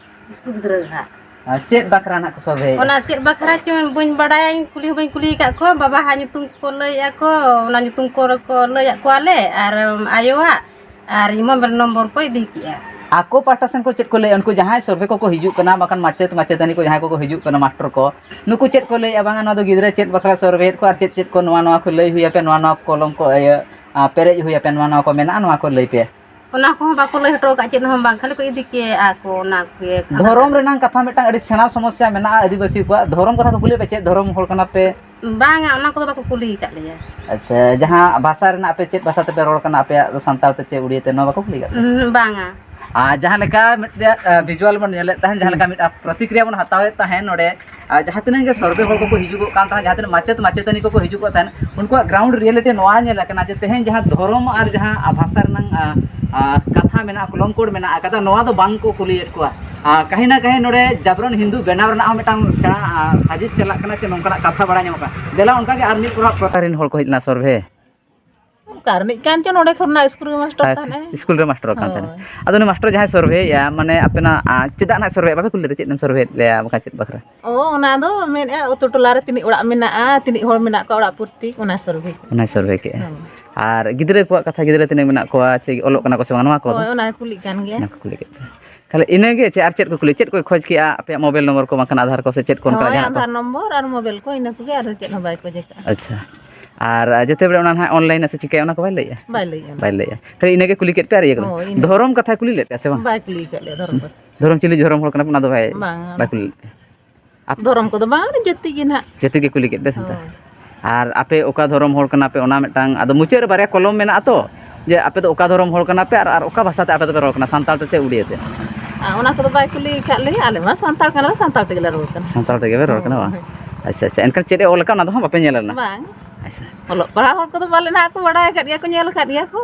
ᱥᱠᱩᱞ ᱜᱤᱫᱽᱨᱟᱹ ᱦᱟᱸᱜ᱾ ᱟᱨ ᱪᱮᱫ ᱵᱟᱠᱷᱨᱟ ᱱᱟᱜ ᱠᱚ ᱥᱚᱨᱵᱷᱮᱭᱮᱫᱼᱟ? ᱚᱱᱟ ᱪᱮᱫ ᱵᱟᱠᱷᱨᱟ ᱪᱚᱝ ᱵᱟᱹᱧ ᱵᱟᱰᱟᱭᱟ, ᱤᱧ ᱠᱩᱞᱤ ᱦᱚᱸ ᱵᱟᱹᱧ ᱠᱩᱞᱤ ᱟᱠᱟᱫ ᱠᱚᱣᱟ᱾ ᱵᱟᱵᱟ ᱦᱟᱸᱜ ᱧᱩᱛᱩᱢ ᱠᱚ ᱞᱟᱹᱭᱮᱫᱼᱟ ᱠᱚ, ᱚᱱᱟ ᱧᱩᱛᱩᱢ ᱠᱚ ᱠᱚ ᱞᱟᱹᱭᱟᱫ ᱠᱚᱣᱟᱞᱮ ᱟᱨ ᱟᱭᱳᱣᱟᱜ ᱟᱨ ᱢᱳᱵᱟᱭᱤᱞ ᱱᱚᱢᱵᱚᱨ ᱠᱚ ᱤᱫᱤ ᱠᱮᱜᱼᱟ᱾ ᱟᱠᱚ ᱯᱟᱦᱴᱟ ᱥᱮᱱ ᱠᱚ ᱪᱮᱫ ᱠᱚ ᱞᱟᱹᱭᱟ? ᱩᱱᱠᱩ ᱡᱟᱦᱟᱸᱭ ᱥᱚᱨᱵᱷᱮ ᱠᱚᱠᱚ ᱦᱤᱡᱩᱜ ᱠᱟᱱᱟ, ᱵᱟᱠᱷᱟᱱ ᱢᱟᱪᱮᱫ ᱢᱟᱪᱮᱛᱟᱹᱱᱤ ᱠᱚ ᱡᱟᱦᱟᱸᱭ ᱠᱚᱠᱚ ᱦᱤᱡᱩᱜ ᱠᱟᱱᱟ, ᱢᱟᱥᱴᱟᱨ ᱠᱚ, ᱱᱩᱠᱩ ᱪᱮᱫ ᱠᱚ ᱞᱟᱹᱭᱮᱫᱼᱟ? ᱵᱟᱝᱟ, ᱱᱚᱣᱟ ᱫᱚ ᱜᱤᱫᱽᱨᱟᱹ ᱪᱮᱫ ᱵᱟᱠᱷᱨᱟ ᱥᱚᱨᱵᱷᱮᱭᱮᱫ ᱠᱚᱣᱟ ᱟᱨ ᱪᱮᱫ ᱪᱮᱫ ᱠᱚ ᱱᱚᱣᱟ ᱱᱚᱣᱟ ᱠᱚ ᱞᱟᱹᱭ ᱦᱩᱭ ᱟᱯᱮ, ᱱᱚᱣᱟ ᱱᱚᱣᱟ ᱠᱚᱞᱚᱢ ᱠᱚ, ᱤᱭᱟᱹ, ᱟ, ᱯᱮᱨᱮᱡ ᱦᱩᱭ ᱟᱯᱮ, ᱱᱚᱣᱟ ᱱᱚᱣᱟ ᱠᱚ ᱢᱮᱱᱟᱜᱼᱟ, ᱱᱚᱣᱟ ᱠᱚ ᱞᱟᱹᱭ ᱯᱮ᱾ ᱚᱱᱟ ᱠᱚᱦᱚᱸ ᱵᱟᱠᱚ ᱞᱟᱹᱭ ᱦᱚᱴᱚ ᱟᱠᱟᱫ, ᱪᱮᱫ ᱦᱚᱸ ᱵᱟᱝ, ᱠᱷᱟᱹᱞᱤ ᱠᱚ ᱤᱫᱤ ᱠᱮᱜᱼᱟ ᱠᱚ ᱚᱱᱟ ᱠᱚᱜᱮ᱾ ᱫᱷᱚᱨᱚᱢ ᱨᱮᱱᱟᱝ ᱠᱟᱛᱷᱟ ᱢᱤᱫᱴᱟᱝ ᱟᱹᱰᱤ ᱥᱮᱬᱟ ᱥᱚᱢᱚᱥᱥᱟ ᱢᱮᱱᱟᱜᱼᱟ ᱟᱹᱫᱤᱵᱟᱹᱥᱤ ᱠᱚᱣᱟᱜ᱾ ᱫᱷᱚᱨᱚᱢ ᱠᱟᱛᱷᱟ ᱠᱚ ᱠᱩᱞᱤᱭᱮᱫ ᱯᱮ, ᱪᱮᱫ ᱫᱷᱚᱨᱚᱢ ᱦᱚᱲ ᱠᱟᱱᱟ ᱯᱮ? ᱵᱟᱝᱟ, ᱚᱱᱟ ᱠᱚᱫᱚ ᱵᱟᱠᱚ ᱠᱩᱞᱤ ᱟᱠᱟᱫ ᱞᱮᱭᱟ᱾ ᱟᱪᱪᱷᱟ, ᱡᱟᱦᱟᱸ ᱵᱷᱟᱥᱟ ᱨᱮᱱᱟᱜ ᱟᱯᱮ ᱪᱮᱫ ᱵᱷᱟᱥᱟ ᱛᱮᱯᱮ ᱨᱚᱲ ᱠᱟᱱᱟ, ᱟᱯᱮᱭᱟᱜ ᱫᱚ ᱥᱟᱱᱛᱟᱲ ᱛᱮ ᱪᱮ ᱩᱲᱤᱭᱟ ᱛᱮ, ᱱᱚᱣᱟ ᱵᱟᱠᱚ ᱠᱩᱞᱤ ᱟᱠᱟᱫ ᱯᱮᱭᱟ? ᱩᱸ, ᱵᱟᱝᱟ᱾ ᱟᱨ ᱡᱟᱦᱟᱸ ᱞᱮᱠᱟ ᱢᱤᱫᱴᱮᱡ, ᱟ, ᱵᱷᱤᱡᱩᱣᱟᱞ ᱵᱚᱱ ᱧᱮᱞᱮᱫ ᱛᱟᱦᱮᱸᱫ, ᱡᱟᱦᱟᱸ ᱞᱮᱠᱟ ᱢᱤᱫᱴᱟᱝ ᱯᱨᱚᱛᱤᱠᱨᱤᱭᱟ ᱵᱚᱱ ᱦᱟᱛᱟᱣᱮᱫ ᱛᱟᱦᱮᱸᱫ ᱱᱚᱰᱮ, ᱟᱨ ᱡᱟᱦᱟᱸ ᱛᱤᱱᱟᱹᱜ ᱜᱮ ᱥᱚᱨᱵᱷᱮ ᱦᱚᱲ ᱠᱚᱠᱚ ᱦᱤᱡᱩᱜᱚᱜ ᱠᱟᱱ ᱛᱟᱦᱮᱸᱫ, ᱡᱟᱦᱟᱸ ᱛᱤᱱᱟᱹᱜ ᱢᱟᱪᱮᱫ ᱢᱟᱪᱮᱛᱟᱹᱱᱤ ᱠᱚᱠᱚ ᱦᱤᱡᱩᱜᱚᱜ ᱛᱟᱦᱮᱸᱫ, ᱩᱱᱠᱩᱣᱟᱜ ᱜᱨᱟᱣᱩᱱᱰ ᱨᱤᱭᱮᱞᱤᱴᱤ ᱱᱚᱣᱟ ᱧᱮᱞ ᱟᱠᱟᱱᱟ ᱡᱮ ᱛᱮᱦᱮᱧ ᱡᱟᱦᱟᱸ ᱫᱷᱚᱨᱚᱢ ᱟᱨ ᱡᱟᱦᱟᱸ, ᱟ, ᱵᱷᱟᱥᱟ ᱨᱮᱱᱟᱝ, ᱟ, ᱟ, ᱠᱟᱛᱷᱟ ᱢᱮᱱᱟᱜᱼᱟ, ᱠᱚᱞᱚᱢ ᱠᱳᱰ ᱢᱮᱱᱟᱜ ᱟᱠᱟᱫᱟ, ᱱᱚᱣᱟ ᱫᱚ ᱵᱟᱝ ᱠᱚ ᱠᱩᱞᱤᱭᱮᱫ ᱠᱚᱣᱟ᱾ ᱟᱨ ᱠᱟᱹᱦᱤ ᱱᱟ ᱠᱟᱹᱦᱤ ᱱᱚᱰᱮ ᱡᱟᱵᱨᱚᱱ ᱦᱤᱱᱫᱩ ᱵᱮᱱᱟᱣ ᱨᱮᱱᱟᱜ ᱦᱚᱸ ᱢᱤᱫᱴᱟᱝ ᱥᱮᱬᱟ, ᱟ, ᱥᱟᱡᱤᱥ ᱪᱟᱞᱟᱜ ᱠᱟᱱᱟ ᱪᱮ ᱱᱚᱝᱠᱟᱱᱟᱜ ᱠᱟᱛᱷᱟ ᱵᱟᱲᱟᱭ ᱧᱟᱢᱚᱜ ᱠᱟᱱᱟ᱾ ᱫᱮᱞᱟ ᱚᱱᱠᱟ ᱜᱮ ᱟᱨ ᱢᱤᱫ ᱯᱨᱚᱠᱟᱨ ᱨᱮᱱ ᱦᱚᱲ ᱠᱚ ᱦᱮᱡ ᱞᱮᱱᱟ ᱥᱚᱨᱵᱷᱮ᱾ ᱚᱠᱟ ᱨᱤᱱᱤᱡ ᱠᱟᱱ ᱪᱚ, ᱱᱚᱰᱮ ᱠᱷᱚᱱ ᱚᱱᱟ ᱥᱠᱩᱞ ᱨᱮ ᱢᱟᱥᱴᱟᱨ ᱟᱨ ᱛᱟᱦᱮᱱᱟᱭ᱾ ᱥᱠᱩᱞ ᱨᱮ ᱢᱟᱥᱴᱟᱨ ᱠᱟᱱ ᱛᱟᱦᱮᱱᱟ᱾ ᱦᱳᱭ᱾ ᱟᱫᱚ ᱩᱱᱤ ᱢᱟᱥᱴᱟᱨ ᱡᱟᱦᱟᱸᱭ ᱥᱚᱨᱵᱷᱮᱭᱮᱫᱼᱟ, ᱢᱟᱱᱮ ᱟᱯᱮᱱᱟᱜ, ᱟ, ᱪᱮᱫᱟᱜ ᱱᱟᱜ ᱥᱚᱨᱵᱷᱮᱭᱟ? ᱵᱟᱯᱮ ᱠᱩᱞᱤ ᱞᱮᱫᱮ ᱪᱮᱫ ᱮᱢ ᱥᱚᱨᱵᱷᱮᱭᱮᱫ ᱞᱮᱭᱟ, ᱵᱟᱠᱷᱟᱱ ᱪᱮᱫ ᱵᱟᱠᱷᱨᱟ? ᱚ, ᱚᱱᱟ ᱫᱚ ᱢᱮᱱᱮᱫᱼᱟ, ᱟᱹᱛᱩ ᱴᱚᱞᱟ ᱨᱮ ᱛᱤᱱᱟᱹᱜ ᱚᱲᱟᱜ ᱢᱮᱱᱟᱜᱼᱟ, ᱛᱤᱱᱟᱹᱜ ᱦᱚᱲ ᱢᱮᱱᱟᱜ ᱠᱚᱣᱟ ᱚᱲᱟᱜ ᱯᱨᱚᱛᱤ, ᱚᱱᱟ ᱥᱚᱨᱵᱷᱮ ᱠᱚ᱾ ᱚᱱᱟᱭ ᱥᱚᱨᱵᱷᱮ ᱠᱮᱜᱼᱟ᱾ ᱦᱳᱭ᱾ ᱟᱨ ᱜᱤᱫᱽᱨᱟᱹ ᱠᱚᱣᱟᱜ ᱠᱟᱛᱷᱟ, ᱜᱤᱫᱽᱨᱟᱹ ᱛᱤᱱᱟᱹᱜ ᱢᱮᱱᱟᱜ ᱠᱚᱣᱟ, ᱪᱮ ᱚᱞᱚᱜ ᱠᱟᱱᱟ ᱠᱚ ᱥᱮ ᱵᱟᱝ, ᱱᱚᱣᱟ ᱠᱚ? ᱦᱳᱭ, ᱚᱱᱟᱭ ᱠᱩᱞᱤᱜ ᱠᱟᱱ ᱜᱮᱭᱟ᱾ ᱚᱱᱟ ᱠᱚ ᱠᱩᱞᱤ ᱠᱮᱫ ᱠᱚᱣᱟ᱾ ᱠᱷᱟᱹᱞᱤ ᱤᱱᱟᱹᱜᱮ ᱪᱮ ᱟᱨ ᱪᱮᱫ ᱠᱚ ᱠᱩᱞᱤ, ᱪᱮᱫ ᱠᱚᱭ ᱠᱷᱚᱡᱽ ᱠᱮᱜᱼᱟ? ᱟᱯᱮᱭᱟᱜ ᱢᱳᱵᱟᱭᱤᱞ ᱱᱚᱢᱵᱚᱨ ᱠᱚ ᱵᱟᱝᱠᱷᱟᱱ ᱟᱫᱷᱟᱨ ᱠᱚ ᱥᱮ ᱪᱮᱫ ᱠᱚ ᱚᱱᱠᱟ ᱦᱳᱭ, ᱡᱟᱦᱟᱱᱟᱜ ᱠᱚ? ᱟᱫᱷᱟᱨ ᱱᱚᱢᱵᱚᱨ ᱟᱨ ᱢᱳᱵᱟᱭᱤᱞ ᱠᱚ, ᱤᱱᱟᱹ ᱠᱚᱜᱮ, ᱟᱨ ᱪᱮᱫ ᱦᱚᱸ ᱵᱟᱭ ᱠᱷᱚᱡᱽ ᱟᱠᱟᱫᱼᱟ᱾ ᱟᱪᱪᱷᱟ᱾ ᱟᱨ ᱡᱮᱛᱮ ᱵᱮᱲᱟ ᱚᱱᱟ ᱱᱟᱦᱟᱜ ᱚᱱᱞᱟᱭᱤᱱᱟ ᱥᱮ ᱪᱤᱠᱟᱹᱭᱟ, ᱚᱱᱟ ᱠᱚ ᱵᱟᱭ ᱞᱟᱹᱭᱮᱜᱼᱟ? ᱵᱟᱭ ᱞᱟᱹᱭᱮᱜᱼᱟ᱾ ᱵᱟᱭ ᱞᱟᱹᱭᱮᱜᱼᱟ᱾ ᱠᱷᱟᱹᱞᱤ ᱤᱱᱟᱹᱜᱮ ᱠᱩᱞᱤ ᱠᱮᱫ ᱯᱮ ᱟᱨ ᱤᱭᱟᱹ ᱠᱟᱫᱟ᱾ ᱦᱳᱭ, ᱤᱱᱟᱹ᱾ ᱫᱷᱚᱨᱚᱢ ᱠᱟᱛᱷᱟᱭ ᱠᱩᱞᱤ ᱞᱮᱫ ᱯᱮᱭᱟ ᱥᱮ ᱵᱟᱝ? ᱵᱟᱭ ᱠᱩᱞᱤ ᱟᱠᱟᱫ ᱞᱮᱭᱟ ᱫᱷᱚᱨᱚᱢ ᱠᱟᱛᱷᱟ᱾ ᱫᱷᱚᱨᱚᱢ ᱪᱤᱞᱤ ᱫᱷᱚᱨᱚᱢ ᱦᱚᱲ ᱠᱟᱱᱟ ᱯᱮ, ᱚᱱᱟ ᱫᱚ ᱵᱟᱭ, ᱵᱟᱝ, ᱵᱟᱭ ᱚᱱᱟ ᱠᱩᱞᱤ ᱞᱮᱫ ᱯᱮᱭᱟ? ᱟᱯ- ᱫᱷᱚᱨᱚᱢ ᱠᱚᱫᱚ ᱵᱟᱝ, ᱡᱟᱹᱛᱤ ᱜᱮ ᱱᱟᱦᱟᱜ᱾ ᱡᱟᱹᱛᱤ ᱜᱮ ᱠᱩᱞᱤ ᱠᱮᱫ ᱯᱮ ᱥᱟᱱᱛᱟᱲ᱾ ᱦᱳᱭ᱾ ᱟᱨ ᱟᱯᱮ ᱚᱠᱟ ᱫᱷᱚᱨᱚᱢ ᱦᱚᱲ ᱠᱟᱱᱟ ᱯᱮ, ᱚᱱᱟ ᱢᱤᱫᱴᱟᱝ, ᱟᱫᱚ ᱢᱩᱪᱟᱹᱫ ᱨᱮ ᱵᱟᱨᱭᱟ ᱠᱚᱞᱚᱢ ᱢᱮᱱᱟᱜᱼᱟ ᱛᱚ, ᱡᱮ ᱟᱯᱮ ᱫᱚ ᱚᱠᱟ ᱫᱷᱚᱨᱚᱢ ᱦᱚᱲ ᱠᱟᱱᱟ ᱯᱮ ᱟᱨ, ᱟᱨ ᱚᱠᱟ ᱵᱷᱟᱥᱟ ᱛᱮ ᱟᱯᱮ ᱫᱚᱯᱮ ᱨᱚᱲ ᱠᱟᱱᱟ, ᱥᱟᱱᱛᱟᱲ ᱛᱮ ᱪᱮ ᱩᱲᱤᱭᱟ ᱛᱮ? ᱟᱨ ᱚᱱᱟ ᱠᱚᱫᱚ ᱵᱟᱭ ᱠᱩᱞᱤ ᱟᱠᱟᱫ ᱞᱮᱭᱟ, ᱟᱞᱮ ᱢᱟ ᱥᱟᱱᱛᱟᱲ ᱠᱟᱱᱟᱞᱮ, ᱥᱟᱱᱛᱟᱲ ᱛᱮᱜᱮ ᱞᱮ ᱨᱚᱲ ᱠᱟᱱᱟ᱾ ᱥᱟᱱᱛᱟᱲ ᱛᱮᱜᱮ ᱯᱮ ᱨᱚᱲ ᱠᱟᱱᱟ ᱵᱟᱝ? ᱦᱳᱭ᱾ ᱟᱪᱪᱷᱟ, ᱟᱪᱪᱷᱟ, ᱮᱱᱠᱷᱟᱱ ᱪᱮᱫ ᱮ ᱚᱞ ᱟᱠᱟᱫ ᱚᱱᱟ ᱫᱚ ᱦᱟᱸᱜ ᱵᱟᱯᱮ ᱧᱮᱞ ᱞᱮᱱᱟ? ᱵᱟᱝ᱾ ᱚᱞᱚᱜ ᱯᱟᱲᱦᱟᱜ ᱦᱚᱲ ᱠᱚᱫᱚ ᱯᱟᱞᱮ ᱱᱟᱦᱟᱜ ᱠᱚ ᱵᱟᱲᱟᱭ ᱟᱠᱟᱫ ᱜᱮᱭᱟ ᱠᱚ, ᱧᱮᱞ ᱟᱠᱟᱫ ᱜᱮᱭᱟ ᱠᱚ᱾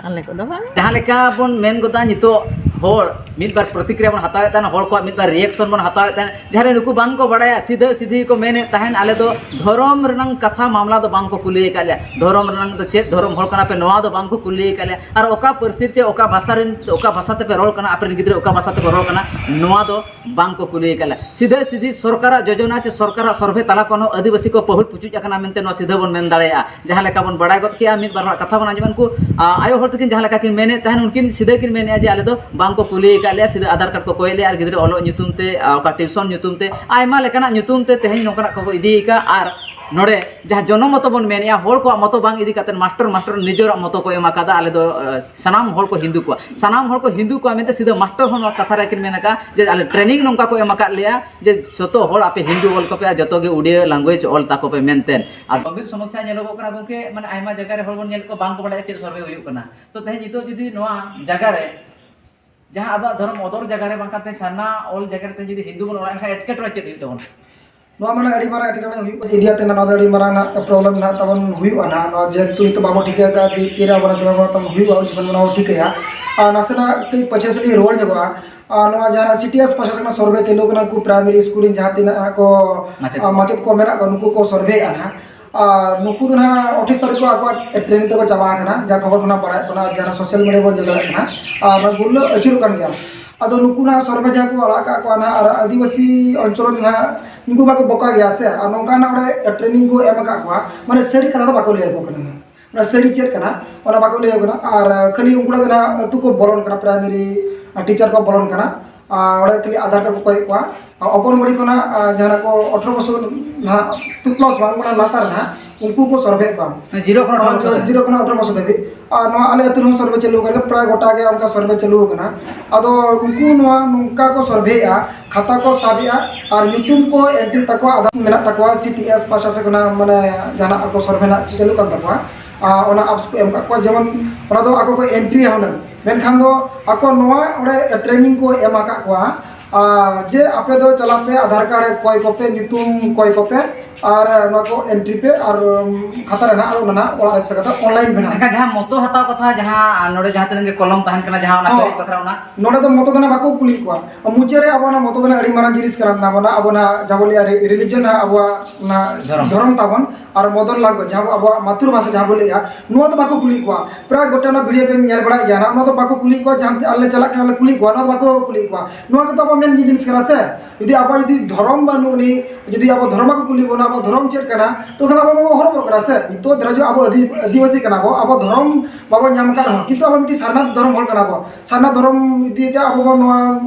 ᱟᱞᱮ ᱠᱚᱫᱚ ᱵᱟᱝ᱾ ᱡᱟᱦᱟᱸ ᱞᱮᱠᱟ ᱵᱚᱱ ᱢᱮᱱ ᱜᱚᱫᱟ, ᱱᱤᱛᱚᱜ ᱦᱚᱲ ᱢᱤᱫ ᱵᱟᱨ ᱯᱨᱚᱛᱤᱠᱨᱤᱭᱟ ᱵᱚᱱ ᱦᱟᱛᱟᱣᱮᱫ ᱛᱟᱦᱮᱱᱟ, ᱦᱚᱲ ᱠᱚᱣᱟᱜ ᱢᱤᱫ ᱵᱟᱨ ᱨᱤᱭᱮᱠᱥᱚᱱ ᱵᱚᱱ ᱦᱟᱛᱟᱣᱮᱫ ᱛᱟᱦᱮᱱᱟ, ᱡᱟᱦᱟᱸ ᱨᱮ ᱱᱩᱠᱩ ᱵᱟᱝ ᱠᱚ ᱵᱟᱲᱟᱭᱟ, ᱥᱤᱫᱷᱟᱹ ᱥᱤᱫᱷᱤ ᱠᱚ ᱢᱮᱱᱮᱫ ᱛᱟᱦᱮᱱ, ᱟᱞᱮ ᱫᱚ ᱫᱷᱚᱨᱚᱢ ᱨᱮᱱᱟᱝ ᱠᱟᱛᱷᱟ ᱢᱟᱢᱞᱟ ᱫᱚ ᱵᱟᱝ ᱠᱚ ᱠᱩᱞᱤ ᱟᱠᱟᱫ ᱞᱮᱭᱟ, ᱫᱷᱚᱨᱚᱢ ᱨᱮᱱᱟᱝ ᱫᱚ ᱪᱮᱫ ᱫᱷᱚᱨᱚᱢ ᱦᱚᱲ ᱠᱟᱱᱟ ᱯᱮ, ᱱᱚᱣᱟ ᱫᱚ ᱵᱟᱝ ᱠᱚ ᱠᱩᱞᱤ ᱟᱠᱟᱫ ᱞᱮᱭᱟ, ᱟᱨ ᱚᱠᱟ ᱯᱟᱹᱨᱥᱤ ᱪᱮ ᱚᱠᱟ ᱵᱷᱟᱥᱟ ᱨᱮᱱ, ᱚᱠᱟ ᱵᱷᱟᱥᱟ ᱛᱮᱯᱮ ᱨᱚᱲ ᱠᱟᱱᱟ, ᱟᱯᱮ ᱨᱮᱱ ᱜᱤᱫᱽᱨᱟᱹ ᱚᱠᱟ ᱵᱷᱟᱥᱟ ᱛᱮᱠᱚ ᱨᱚᱲ ᱠᱟᱱᱟ, ᱱᱚᱣᱟ ᱫᱚ ᱵᱟᱝ ᱠᱚ ᱠᱩᱞᱤ ᱟᱠᱟᱫ ᱞᱮᱭᱟ᱾ ᱥᱤᱫᱷᱟᱹ ᱥᱤᱫᱷᱤ ᱥᱚᱨᱠᱟᱨᱟᱜ ᱡᱳᱡᱚᱱᱟ ᱪᱮ ᱥᱚᱨᱠᱟᱨᱟᱜ ᱥᱚᱨᱵᱷᱮ ᱛᱟᱞᱟ ᱠᱷᱚᱱ ᱦᱚᱸ ᱟᱹᱫᱤᱵᱟᱹᱥᱤ ᱠᱚ ᱯᱟᱹᱦᱩᱲ ᱯᱩᱪᱩᱡ ᱟᱠᱟᱱᱟ ᱢᱮᱱᱛᱮ ᱱᱚᱣᱟ ᱥᱤᱫᱷᱟᱹ ᱵᱚᱱ ᱢᱮᱱ ᱫᱟᱲᱮᱭᱟᱜᱼᱟ᱾ ᱡᱟᱦᱟᱸ ᱞᱮᱠᱟ ᱵᱚᱱ ᱵᱟᱲᱟᱭ ᱜᱚᱫ ᱠᱮᱜᱼᱟ, ᱢᱤᱫ ᱵᱟᱨ ᱦᱚᱲᱟᱜ ᱠᱟᱛᱷᱟ ᱵᱚᱱ ᱟᱸᱡᱚᱢᱟ, ᱩᱱᱠᱩ, ᱟ, ᱟᱭᱳ ᱦᱚᱲ ᱛᱟᱹᱠᱤᱱ ᱡᱟᱦᱟᱸ ᱞᱮᱠᱟ ᱠᱤᱱ ᱢᱮᱱᱮᱫ ᱛᱟᱦᱮᱱ, ᱩᱱᱠᱤᱱ ᱥᱤᱫᱷᱟᱹ ᱠᱤᱱ ᱢᱮᱱᱮᱫᱼᱟ ᱡᱮ ᱟᱞᱮ ᱫᱚ ᱵᱟᱝ ᱠᱚ ᱠᱩᱞᱤ ᱟᱠᱟᱫ ᱞᱮᱭᱟ, ᱥᱤᱫᱷᱟᱹ ᱟᱫᱷᱟᱨ ᱠᱟᱨᱰ ᱠᱚ ᱠᱚᱭᱮᱫ ᱞᱮᱭᱟ ᱟᱨ ᱜᱤᱫᱽᱨᱟᱹ ᱚᱞᱚᱜ ᱧᱩᱛᱩᱢ ᱛᱮ, ᱟ, ᱚᱠᱟ ᱴᱤᱭᱩᱥᱚᱱ ᱧᱩᱛᱩᱢ ᱛᱮ, ᱟᱭᱢᱟ ᱞᱮᱠᱟᱱᱟᱜ ᱧᱩᱛᱩᱢ ᱛᱮ ᱛᱮᱦᱮᱧ ᱱᱚᱝᱠᱟᱱᱟᱜ ᱠᱚᱠᱚ ᱤᱫᱤ ᱟᱠᱟᱫᱼᱟ᱾ ᱟᱨ ᱱᱚᱰᱮ ᱡᱟᱦᱟᱸ ᱡᱚᱱᱚ ᱢᱚᱛᱚ ᱵᱚᱱ ᱢᱮᱱᱮᱫᱼᱟ, ᱦᱚᱲ ᱠᱚᱣᱟᱜ ᱢᱚᱛᱚ ᱵᱟᱝ ᱤᱫᱤ ᱠᱟᱛᱮ ᱢᱟᱥᱴᱟᱨ, ᱢᱟᱥᱴᱟᱨ ᱱᱤᱡᱮᱨᱟᱜ ᱢᱚᱛᱚ ᱠᱚ ᱮᱢ ᱟᱠᱟᱫᱟ, ᱟᱞᱮ ᱫᱚ, ᱟ, ᱥᱟᱱᱟᱢ ᱦᱚᱲ ᱠᱚ ᱦᱤᱱᱫᱩ ᱠᱚᱣᱟ, ᱥᱟᱱᱟᱢ ᱦᱚᱲ ᱠᱚ ᱦᱤᱱᱫᱩ ᱠᱚᱣᱟ ᱢᱮᱱᱛᱮ ᱥᱤᱫᱷᱟᱹ ᱢᱟᱥᱴᱟᱨ ᱦᱚᱸ ᱱᱚᱣᱟ ᱠᱟᱛᱷᱟ ᱨᱮ ᱠᱤᱱ ᱢᱮᱱ ᱟᱠᱟᱫᱼᱟ ᱡᱮ ᱟᱞᱮ ᱴᱨᱮᱱᱤᱝ ᱱᱚᱝᱠᱟ ᱠᱚ ᱮᱢ ᱟᱠᱟᱫ ᱞᱮᱭᱟ ᱡᱮ ᱡᱚᱛᱚ ᱦᱚᱲ ᱟᱯᱮ ᱦᱤᱱᱫᱩ ᱚᱞ ᱠᱚᱯᱮ ᱟᱨ ᱡᱚᱛᱚ ᱜᱮ ᱩᱰᱤᱭᱟᱹ ᱞᱮᱝᱜᱩᱭᱮᱡᱽ ᱚᱞ ᱛᱟᱠᱚ ᱯᱮ ᱢᱮᱱᱛᱮ᱾ ᱟᱨ ᱜᱚᱢᱵᱷᱤᱨ ᱥᱚᱢᱚᱥᱥᱟ ᱧᱮᱞᱚᱜᱚᱜ ᱠᱟᱱᱟ ᱜᱚᱢᱠᱮ, ᱢᱟᱱᱮ ᱟᱭᱢᱟ ᱡᱟᱭᱜᱟ ᱨᱮ ᱦᱚᱲ ᱵᱚᱱ ᱧᱮᱞ ᱠᱚᱣᱟ ᱵᱟᱝ ᱠᱚ ᱵᱟᱲᱟᱭᱟ ᱪᱮᱫ ᱥᱚᱨᱵᱷᱮ ᱦᱩᱭᱩᱜ ᱠᱟᱱᱟ᱾ ᱛᱚ ᱛᱮᱦᱮᱧ ᱱᱤᱛᱚᱜ ᱡᱩᱫᱤ ᱱᱚᱣᱟ ᱡᱟᱭᱜᱟ ᱨᱮ ᱡᱟᱦᱟᱸ ᱟᱵᱚᱣᱟᱜ ᱫᱷᱚᱨᱚᱢ ᱚᱫᱚᱨ ᱡᱟᱭᱜᱟ ᱨᱮ ᱵᱟᱝ ᱠᱟᱛᱮ ᱥᱟᱨᱱᱟ ᱚᱞ ᱡᱟᱭᱜᱟ ᱨᱮ ᱛᱮᱦᱮᱧ ᱡᱩᱫᱤ ᱦᱤᱱᱫᱩ ᱵᱚᱱ ᱚᱞᱟ, ᱮᱱᱠᱷᱟᱱ ᱮᱴᱠᱮᱴᱚᱬᱮ ᱪᱮᱫ ᱦᱩᱭᱩᱜ ᱛᱟᱵᱚᱱᱟ? ᱱᱚᱣᱟ ᱢᱟᱱᱮ ᱟᱹᱰᱤ ᱢᱟᱨᱟᱝ ᱮᱴᱠᱮᱴᱚᱬᱮ ᱦᱩᱭᱩᱜ ᱠᱟᱱᱟ ᱤᱱᱰᱤᱭᱟ ᱛᱮ, ᱱᱚᱣᱟ ᱫᱚ ᱟᱹᱰᱤ ᱢᱟᱨᱟᱝ ᱱᱟᱜ ᱯᱨᱚᱵᱞᱮᱢ ᱱᱟᱜ ᱛᱟᱵᱚᱱ ᱦᱩᱭᱩᱜᱼᱟ ᱱᱟᱜ᱾ ᱱᱚᱣᱟ ᱡᱮᱦᱮᱛᱩ ᱱᱤᱛᱚᱜ ᱵᱟᱵᱚ ᱴᱷᱤᱠᱟᱹ ᱟᱠᱟᱫ ᱡᱮ ᱛᱤᱨᱮ ᱟᱵᱚᱱᱟᱜ ᱡᱚᱱᱚᱜᱚᱱᱚᱛᱚᱱᱛᱨᱚ ᱦᱩᱭᱩᱜᱼᱟ, ᱩᱱ ᱡᱚᱠᱷᱚᱱ ᱱᱚᱣᱟ ᱵᱚ ᱴᱷᱤᱠᱟᱹᱭᱟ᱾ ᱟᱨ ᱱᱟᱥᱮᱱᱟᱜ ᱠᱟᱹᱡ ᱯᱟᱪᱷᱮ ᱥᱮᱫ ᱞᱤᱧ ᱨᱩᱣᱟᱹᱲ ᱧᱚᱜᱚᱜᱼᱟ᱾ ᱟᱨ ᱱᱚᱣᱟ ᱡᱟᱦᱟᱸ ᱥᱤ ᱴᱤ ᱮᱥ ᱯᱟᱦᱴᱟ ᱥᱮᱫ ᱠᱷᱚᱱᱟᱜ ᱥᱚᱨᱵᱷᱮ ᱪᱟᱹᱞᱩ ᱠᱟᱱᱟ, ᱩᱱᱠᱩ ᱯᱨᱟᱭᱢᱟᱨᱤ ᱥᱠᱩᱞ ᱨᱮᱱ ᱡᱟᱦᱟᱸ ᱛᱤᱱᱟᱹᱜ ᱦᱟᱸᱜ ᱠᱚ, ᱢᱟᱪᱮᱫ ᱟᱨ ᱠᱚ᱾ ᱢᱟᱪᱮᱫ ᱠᱚ ᱢᱮᱱᱟᱜ ᱠᱚᱣᱟ, ᱱᱩᱠᱩ ᱠᱚ ᱥᱚᱨᱵᱷᱮᱭᱮᱫᱼᱟ ᱱᱟᱦᱟᱜ᱾ ᱟᱨ ᱱᱩᱠᱩ ᱫᱚ ᱱᱟᱦᱟᱜ ᱟᱴᱷᱟᱥ ᱛᱟᱹᱨᱤᱠᱷ ᱠᱚ ᱟᱠᱚᱣᱟᱜ ᱴᱨᱮᱱᱤᱝ ᱛᱮᱠᱚ ᱪᱟᱵᱟ ᱟᱠᱟᱱᱟ, ᱡᱟ ᱠᱷᱚᱵᱚᱨ ᱠᱷᱚᱱᱟᱜ ᱵᱟᱲᱟᱭᱚᱜ ᱠᱟᱱᱟ, ᱡᱟᱦᱟᱸ ᱥᱳᱥᱟᱞ ᱢᱤᱰᱤᱭᱟ ᱵᱚᱱ ᱧᱮᱞ ᱫᱟᱲᱮᱭᱟᱜ ᱠᱟᱱᱟ᱾ ᱟᱨ ᱱᱚᱣᱟ ᱜᱩᱨᱞᱟᱹ ᱟᱹᱪᱩᱨᱚᱜ ᱠᱟᱱ ᱜᱮᱭᱟ᱾ ᱟᱫᱚ ᱱᱩᱠᱩ ᱱᱟᱦᱟᱜ ᱥᱚᱨᱵᱷᱮ ᱡᱟᱦᱟᱸ ᱠᱚ ᱟᱲᱟᱜ ᱠᱟᱜ ᱠᱚᱣᱟ ᱱᱟᱦᱟᱜ, ᱟᱨ ᱟᱹᱫᱤᱵᱟᱹᱥᱤ ᱚᱧᱪᱚᱞ ᱨᱮ ᱱᱟᱦᱟᱜ ᱱᱩᱠᱩ ᱢᱟᱠᱚ ᱵᱚᱠᱟ ᱜᱮᱭᱟ ᱥᱮ, ᱟᱨ ᱱᱚᱝᱠᱟᱱᱟᱜ ᱚᱸᱰᱮ ᱴᱨᱮᱱᱤᱝ ᱠᱚ ᱮᱢ ᱟᱠᱟᱫ ᱠᱚᱣᱟ, ᱢᱟᱱᱮ ᱥᱟᱹᱨᱤ ᱠᱟᱛᱷᱟ ᱫᱚ ᱵᱟᱠᱚ ᱞᱟᱹᱭ ᱟᱠᱚ ᱠᱟᱱᱟ ᱱᱟᱦᱟᱜ᱾ ᱚᱱᱟ ᱥᱟᱹᱨᱤ ᱪᱮᱫ ᱠᱟᱱᱟ, ᱚᱱᱟ ᱵᱟᱠᱚ ᱞᱟᱹᱭ ᱟᱠᱚ ᱠᱟᱱᱟ᱾ ᱟᱨ ᱠᱷᱟᱹᱞᱤ ᱩᱱᱠᱩ ᱫᱚ ᱱᱟᱦᱟᱜ ᱟᱹᱛᱩ ᱠᱚ ᱵᱚᱞᱚᱱ ᱠᱟᱱᱟ, ᱯᱨᱟᱭᱢᱟᱨᱤ ᱴᱤᱪᱟᱨ ᱠᱚ ᱵᱚᱞᱚᱱ ᱠᱟᱱᱟ᱾ ᱟᱨ ᱚᱸᱰᱮ ᱠᱷᱟᱹᱞᱤ ᱟᱫᱷᱟᱨ ᱠᱟᱨᱰ ᱠᱚ ᱠᱚᱭᱮᱫ ᱠᱚᱣᱟ᱾ ᱟᱨ ᱚᱝᱜᱚᱱᱣᱟᱲᱤ ᱠᱷᱚᱱᱟᱜ, ᱟᱨ ᱡᱟᱦᱟᱸ ᱠᱚ ᱟᱴᱷᱨᱚ ᱵᱚᱪᱷᱚᱨ ᱱᱟᱦᱟᱜ ᱯᱞᱟᱥ ᱵᱟᱝ, ᱚᱱᱟ ᱞᱟᱛᱟᱨ ᱱᱟᱦᱟᱜ, ᱩᱱᱠᱩ ᱠᱚ ᱥᱚᱨᱵᱷᱮ ᱠᱚᱣᱟ᱾ ᱡᱤᱨᱳ ᱠᱷᱚᱱᱟᱜ ᱟᱴᱷᱨᱚ ᱵᱚᱪᱷᱚᱨ ᱫᱷᱟᱹᱵᱤᱡ᱾ ᱡᱤᱨᱳ ᱠᱷᱚᱱᱟᱜ ᱟᱴᱷᱨᱚ ᱵᱚᱪᱷᱚᱨ ᱫᱷᱟᱹᱵᱤᱡ᱾ ᱟᱨ ᱱᱚᱣᱟ ᱟᱞᱮ ᱟᱹᱛᱩ ᱨᱮᱦᱚᱸ ᱥᱚᱨᱵᱷᱮ ᱪᱟᱹᱞᱩ ᱟᱠᱟᱱᱟ, ᱯᱨᱟᱭ ᱜᱚᱴᱟ ᱜᱮ ᱚᱱᱠᱟ ᱥᱚᱨᱵᱷᱮ ᱪᱟᱹᱞᱩ ᱟᱠᱟᱱᱟ᱾ ᱟᱫᱚ ᱩᱱᱠᱩ ᱱᱚᱣᱟ ᱱᱚᱝᱠᱟ ᱠᱚ ᱥᱚᱨᱵᱷᱮᱭᱮᱫᱼᱟ, ᱠᱷᱟᱛᱟ ᱠᱚ ᱥᱟᱵᱮᱜᱼᱟ ᱟᱨ ᱧᱩᱛᱩᱢ ᱠᱚ ᱮᱱᱴᱨᱤ ᱛᱟᱠᱚᱣᱟ, ᱟᱫᱷᱟᱨ ᱢᱮᱱᱟᱜ ᱛᱟᱠᱚᱣᱟ, ᱥᱤ ᱴᱤ ᱮᱥ ᱯᱟᱦᱴᱟ ᱥᱮᱫ ᱠᱷᱚᱱᱟᱜ ᱢᱟᱱᱮ ᱡᱟᱦᱟᱱᱟᱜ ᱠᱚ ᱥᱚᱨᱵᱷᱮ ᱨᱮᱱᱟᱜ ᱪᱟᱹᱞᱩᱜ ᱠᱟᱱ ᱛᱟᱠᱚᱣᱟ᱾ ᱟᱨ ᱚᱱᱟ ᱟᱯᱥ ᱠᱚ ᱮᱢ ᱠᱟᱜ ᱠᱚᱣᱟ, ᱡᱮᱢᱚᱱ ᱚᱱᱟ ᱫᱚ ᱟᱠᱚ ᱠᱚ ᱮᱱᱴᱨᱤᱭᱟ ᱦᱩᱱᱟᱹᱝ, ᱢᱮᱱᱠᱷᱟᱱ ᱫᱚ ᱟᱠᱚ ᱱᱚᱣᱟ ᱚᱸᱰᱮ ᱴᱨᱮᱱᱤᱝ ᱠᱚ ᱮᱢ ᱟᱠᱟᱫ ᱠᱚᱣᱟ᱾ ᱟᱨ ᱡᱮ ᱟᱯᱮ ᱫᱚ ᱪᱟᱞᱟᱜ ᱯᱮ, ᱟᱫᱷᱟᱨ ᱠᱟᱨᱰ ᱠᱚᱭ ᱠᱚᱯᱮ, ᱧᱩᱛᱩᱢ ᱠᱚᱭ ᱠᱚᱯᱮ, ᱟᱨ ᱱᱚᱣᱟ ᱠᱚ ᱮᱱᱴᱨᱤ ᱯᱮ, ᱟᱨ ᱩᱢ, ᱠᱷᱟᱛᱟ ᱨᱮ ᱱᱟᱦᱟᱜ, ᱟᱨ ᱚᱱᱟ ᱱᱟᱦᱟᱜ ᱚᱲᱟᱜ ᱨᱮ ᱥᱮᱴᱮᱨ ᱠᱟᱛᱮ ᱚᱱᱞᱟᱭᱤᱱ ᱯᱮ ᱱᱟᱦᱟᱜ᱾ ᱮᱱᱠᱷᱟᱱ ᱡᱟᱦᱟᱸ ᱢᱚᱛᱚ ᱦᱟᱛᱟᱣ ᱠᱟᱛᱷᱟ, ᱡᱟᱦᱟᱸ ᱱᱚᱰᱮ ᱡᱟᱦᱟᱸ ᱛᱤᱱᱟᱹᱜ ᱜᱮ ᱠᱚᱞᱚᱢ ᱛᱟᱦᱮᱱ ᱠᱟᱱᱟ, ᱡᱟᱦᱟᱸ ᱚᱱᱟ ᱦᱚᱸ᱾ ᱠᱟᱹᱢᱤ ᱵᱟᱠᱷᱨᱟ ᱚᱱᱟ? ᱱᱚᱰᱮ ᱫᱚ ᱢᱚᱛᱚ ᱫᱚ ᱱᱟᱦᱟᱜ ᱵᱟᱠᱚ ᱠᱩᱞᱤᱭᱮᱫ ᱠᱚᱣᱟ᱾ ᱢᱩᱪᱟᱹᱫ ᱨᱮ ᱟᱵᱚ ᱚᱱᱟ ᱢᱚᱛᱚ ᱫᱚ ᱱᱟᱦᱟᱜ ᱟᱹᱰᱤ ᱢᱟᱨᱟᱝ ᱡᱤᱱᱤᱥ ᱠᱟᱱᱟ ᱛᱟᱵᱚᱱᱟ, ᱟᱵᱚ ᱱᱟᱦᱟᱜ ᱡᱟᱦᱟᱸ ᱵᱚ ᱞᱟᱹᱭᱟ ᱨᱤ-, ᱨᱤᱞᱤᱡᱚᱱ ᱱᱟᱦᱟᱜ ᱟᱵᱚᱣᱟᱜ ᱚᱱᱟ ᱫᱷᱚᱨᱚᱢ᱾ ᱫᱷᱚᱨᱚᱢ ᱛᱟᱵᱚᱱ᱾ ᱟᱨ ᱢᱚᱫᱚᱨ ᱞᱟᱝᱜᱩᱭᱮᱡᱽ, ᱡᱟᱦᱟᱸ ᱟᱵᱚᱣᱟᱜ ᱢᱟᱛᱨᱩ ᱵᱷᱟᱥᱟ ᱡᱟᱦᱟᱸ ᱵᱚ ᱞᱟᱹᱭᱮᱫᱼᱟ, ᱱᱚᱣᱟ ᱫᱚ ᱵᱟᱠᱚ ᱠᱩᱞᱤᱭᱮᱫ ᱠᱚᱣᱟ᱾ ᱯᱨᱟᱭ ᱜᱚᱴᱟ ᱚᱱᱟ ᱵᱷᱤᱰᱤᱭᱳ ᱯᱮ ᱧᱮᱞ ᱵᱟᱲᱟᱭᱮᱫ ᱜᱮᱭᱟ ᱱᱟᱦᱟᱜ, ᱱᱚᱣᱟ ᱫᱚ ᱵᱟᱠᱚ ᱠᱩᱞᱤᱭᱮᱫ ᱠᱚᱣᱟ, ᱡᱟᱦᱟᱸ ᱟᱞᱮ ᱪᱟᱞᱟᱜ ᱠᱟᱱᱟ ᱞᱮ ᱠᱩᱞᱤᱭᱮᱫ ᱠᱚᱣᱟ, ᱱᱚᱣᱟ ᱫᱚ ᱵᱟᱠᱚ ᱠᱩᱞᱤᱭᱮᱫ ᱠᱚᱣᱟ᱾ ᱱᱚᱣᱟ ᱜᱮᱛᱚ ᱟᱵᱚᱣᱟᱜ ᱢᱮᱱ ᱡᱤᱱᱤᱥ ᱠᱟᱱᱟ ᱥᱮ᱾ ᱡᱩᱫᱤ ᱟᱵᱚᱣᱟᱜ ᱡᱩᱫᱤ ᱫᱷᱚᱨᱚᱢ ᱵᱟᱹᱱᱩᱜ ᱟᱹᱱᱤᱡ, ᱡᱩᱫᱤ ᱟᱵᱚ ᱫᱷᱚᱨᱚᱢ ᱵᱟᱠᱚ ᱠᱩᱞᱤ ᱵᱚᱱᱟ, ᱟᱵᱚ ᱫᱷᱚᱨᱚᱢ ᱪᱮᱫ ᱠᱟᱱᱟ, ᱛᱚ ᱠᱷᱟᱱ ᱟᱵᱚ ᱢᱟᱵᱚ ᱦᱚᱨᱚᱵᱚᱨᱚᱜ ᱠᱟᱱᱟ ᱥᱮ᱾ ᱱᱤᱛᱚᱜ ᱫᱷᱟᱹᱨᱤᱡ ᱟᱵᱚ ᱟᱹᱫᱤ-, ᱟᱹᱫᱤᱵᱟᱹᱥᱤ ᱠᱟᱱᱟ ᱵᱚ, ᱟᱵᱚ ᱫᱷᱚᱨᱚᱢ ᱵᱟᱵᱚ ᱧᱟᱢ ᱟᱠᱟᱫ ᱨᱮᱦᱚᱸ, ᱠᱤᱱᱛᱩ ᱟᱵᱚ ᱢᱤᱫᱴᱤᱡ ᱥᱟᱨᱱᱟ ᱫᱷᱚᱨᱚᱢ ᱦᱚᱲ ᱠᱟᱱᱟ ᱵᱚ᱾ ᱥᱟᱨᱱᱟ ᱫᱷᱚᱨᱚᱢ ᱤᱫᱤ ᱛᱮ ᱟᱵᱚ ᱵᱚ ᱱᱚᱣᱟ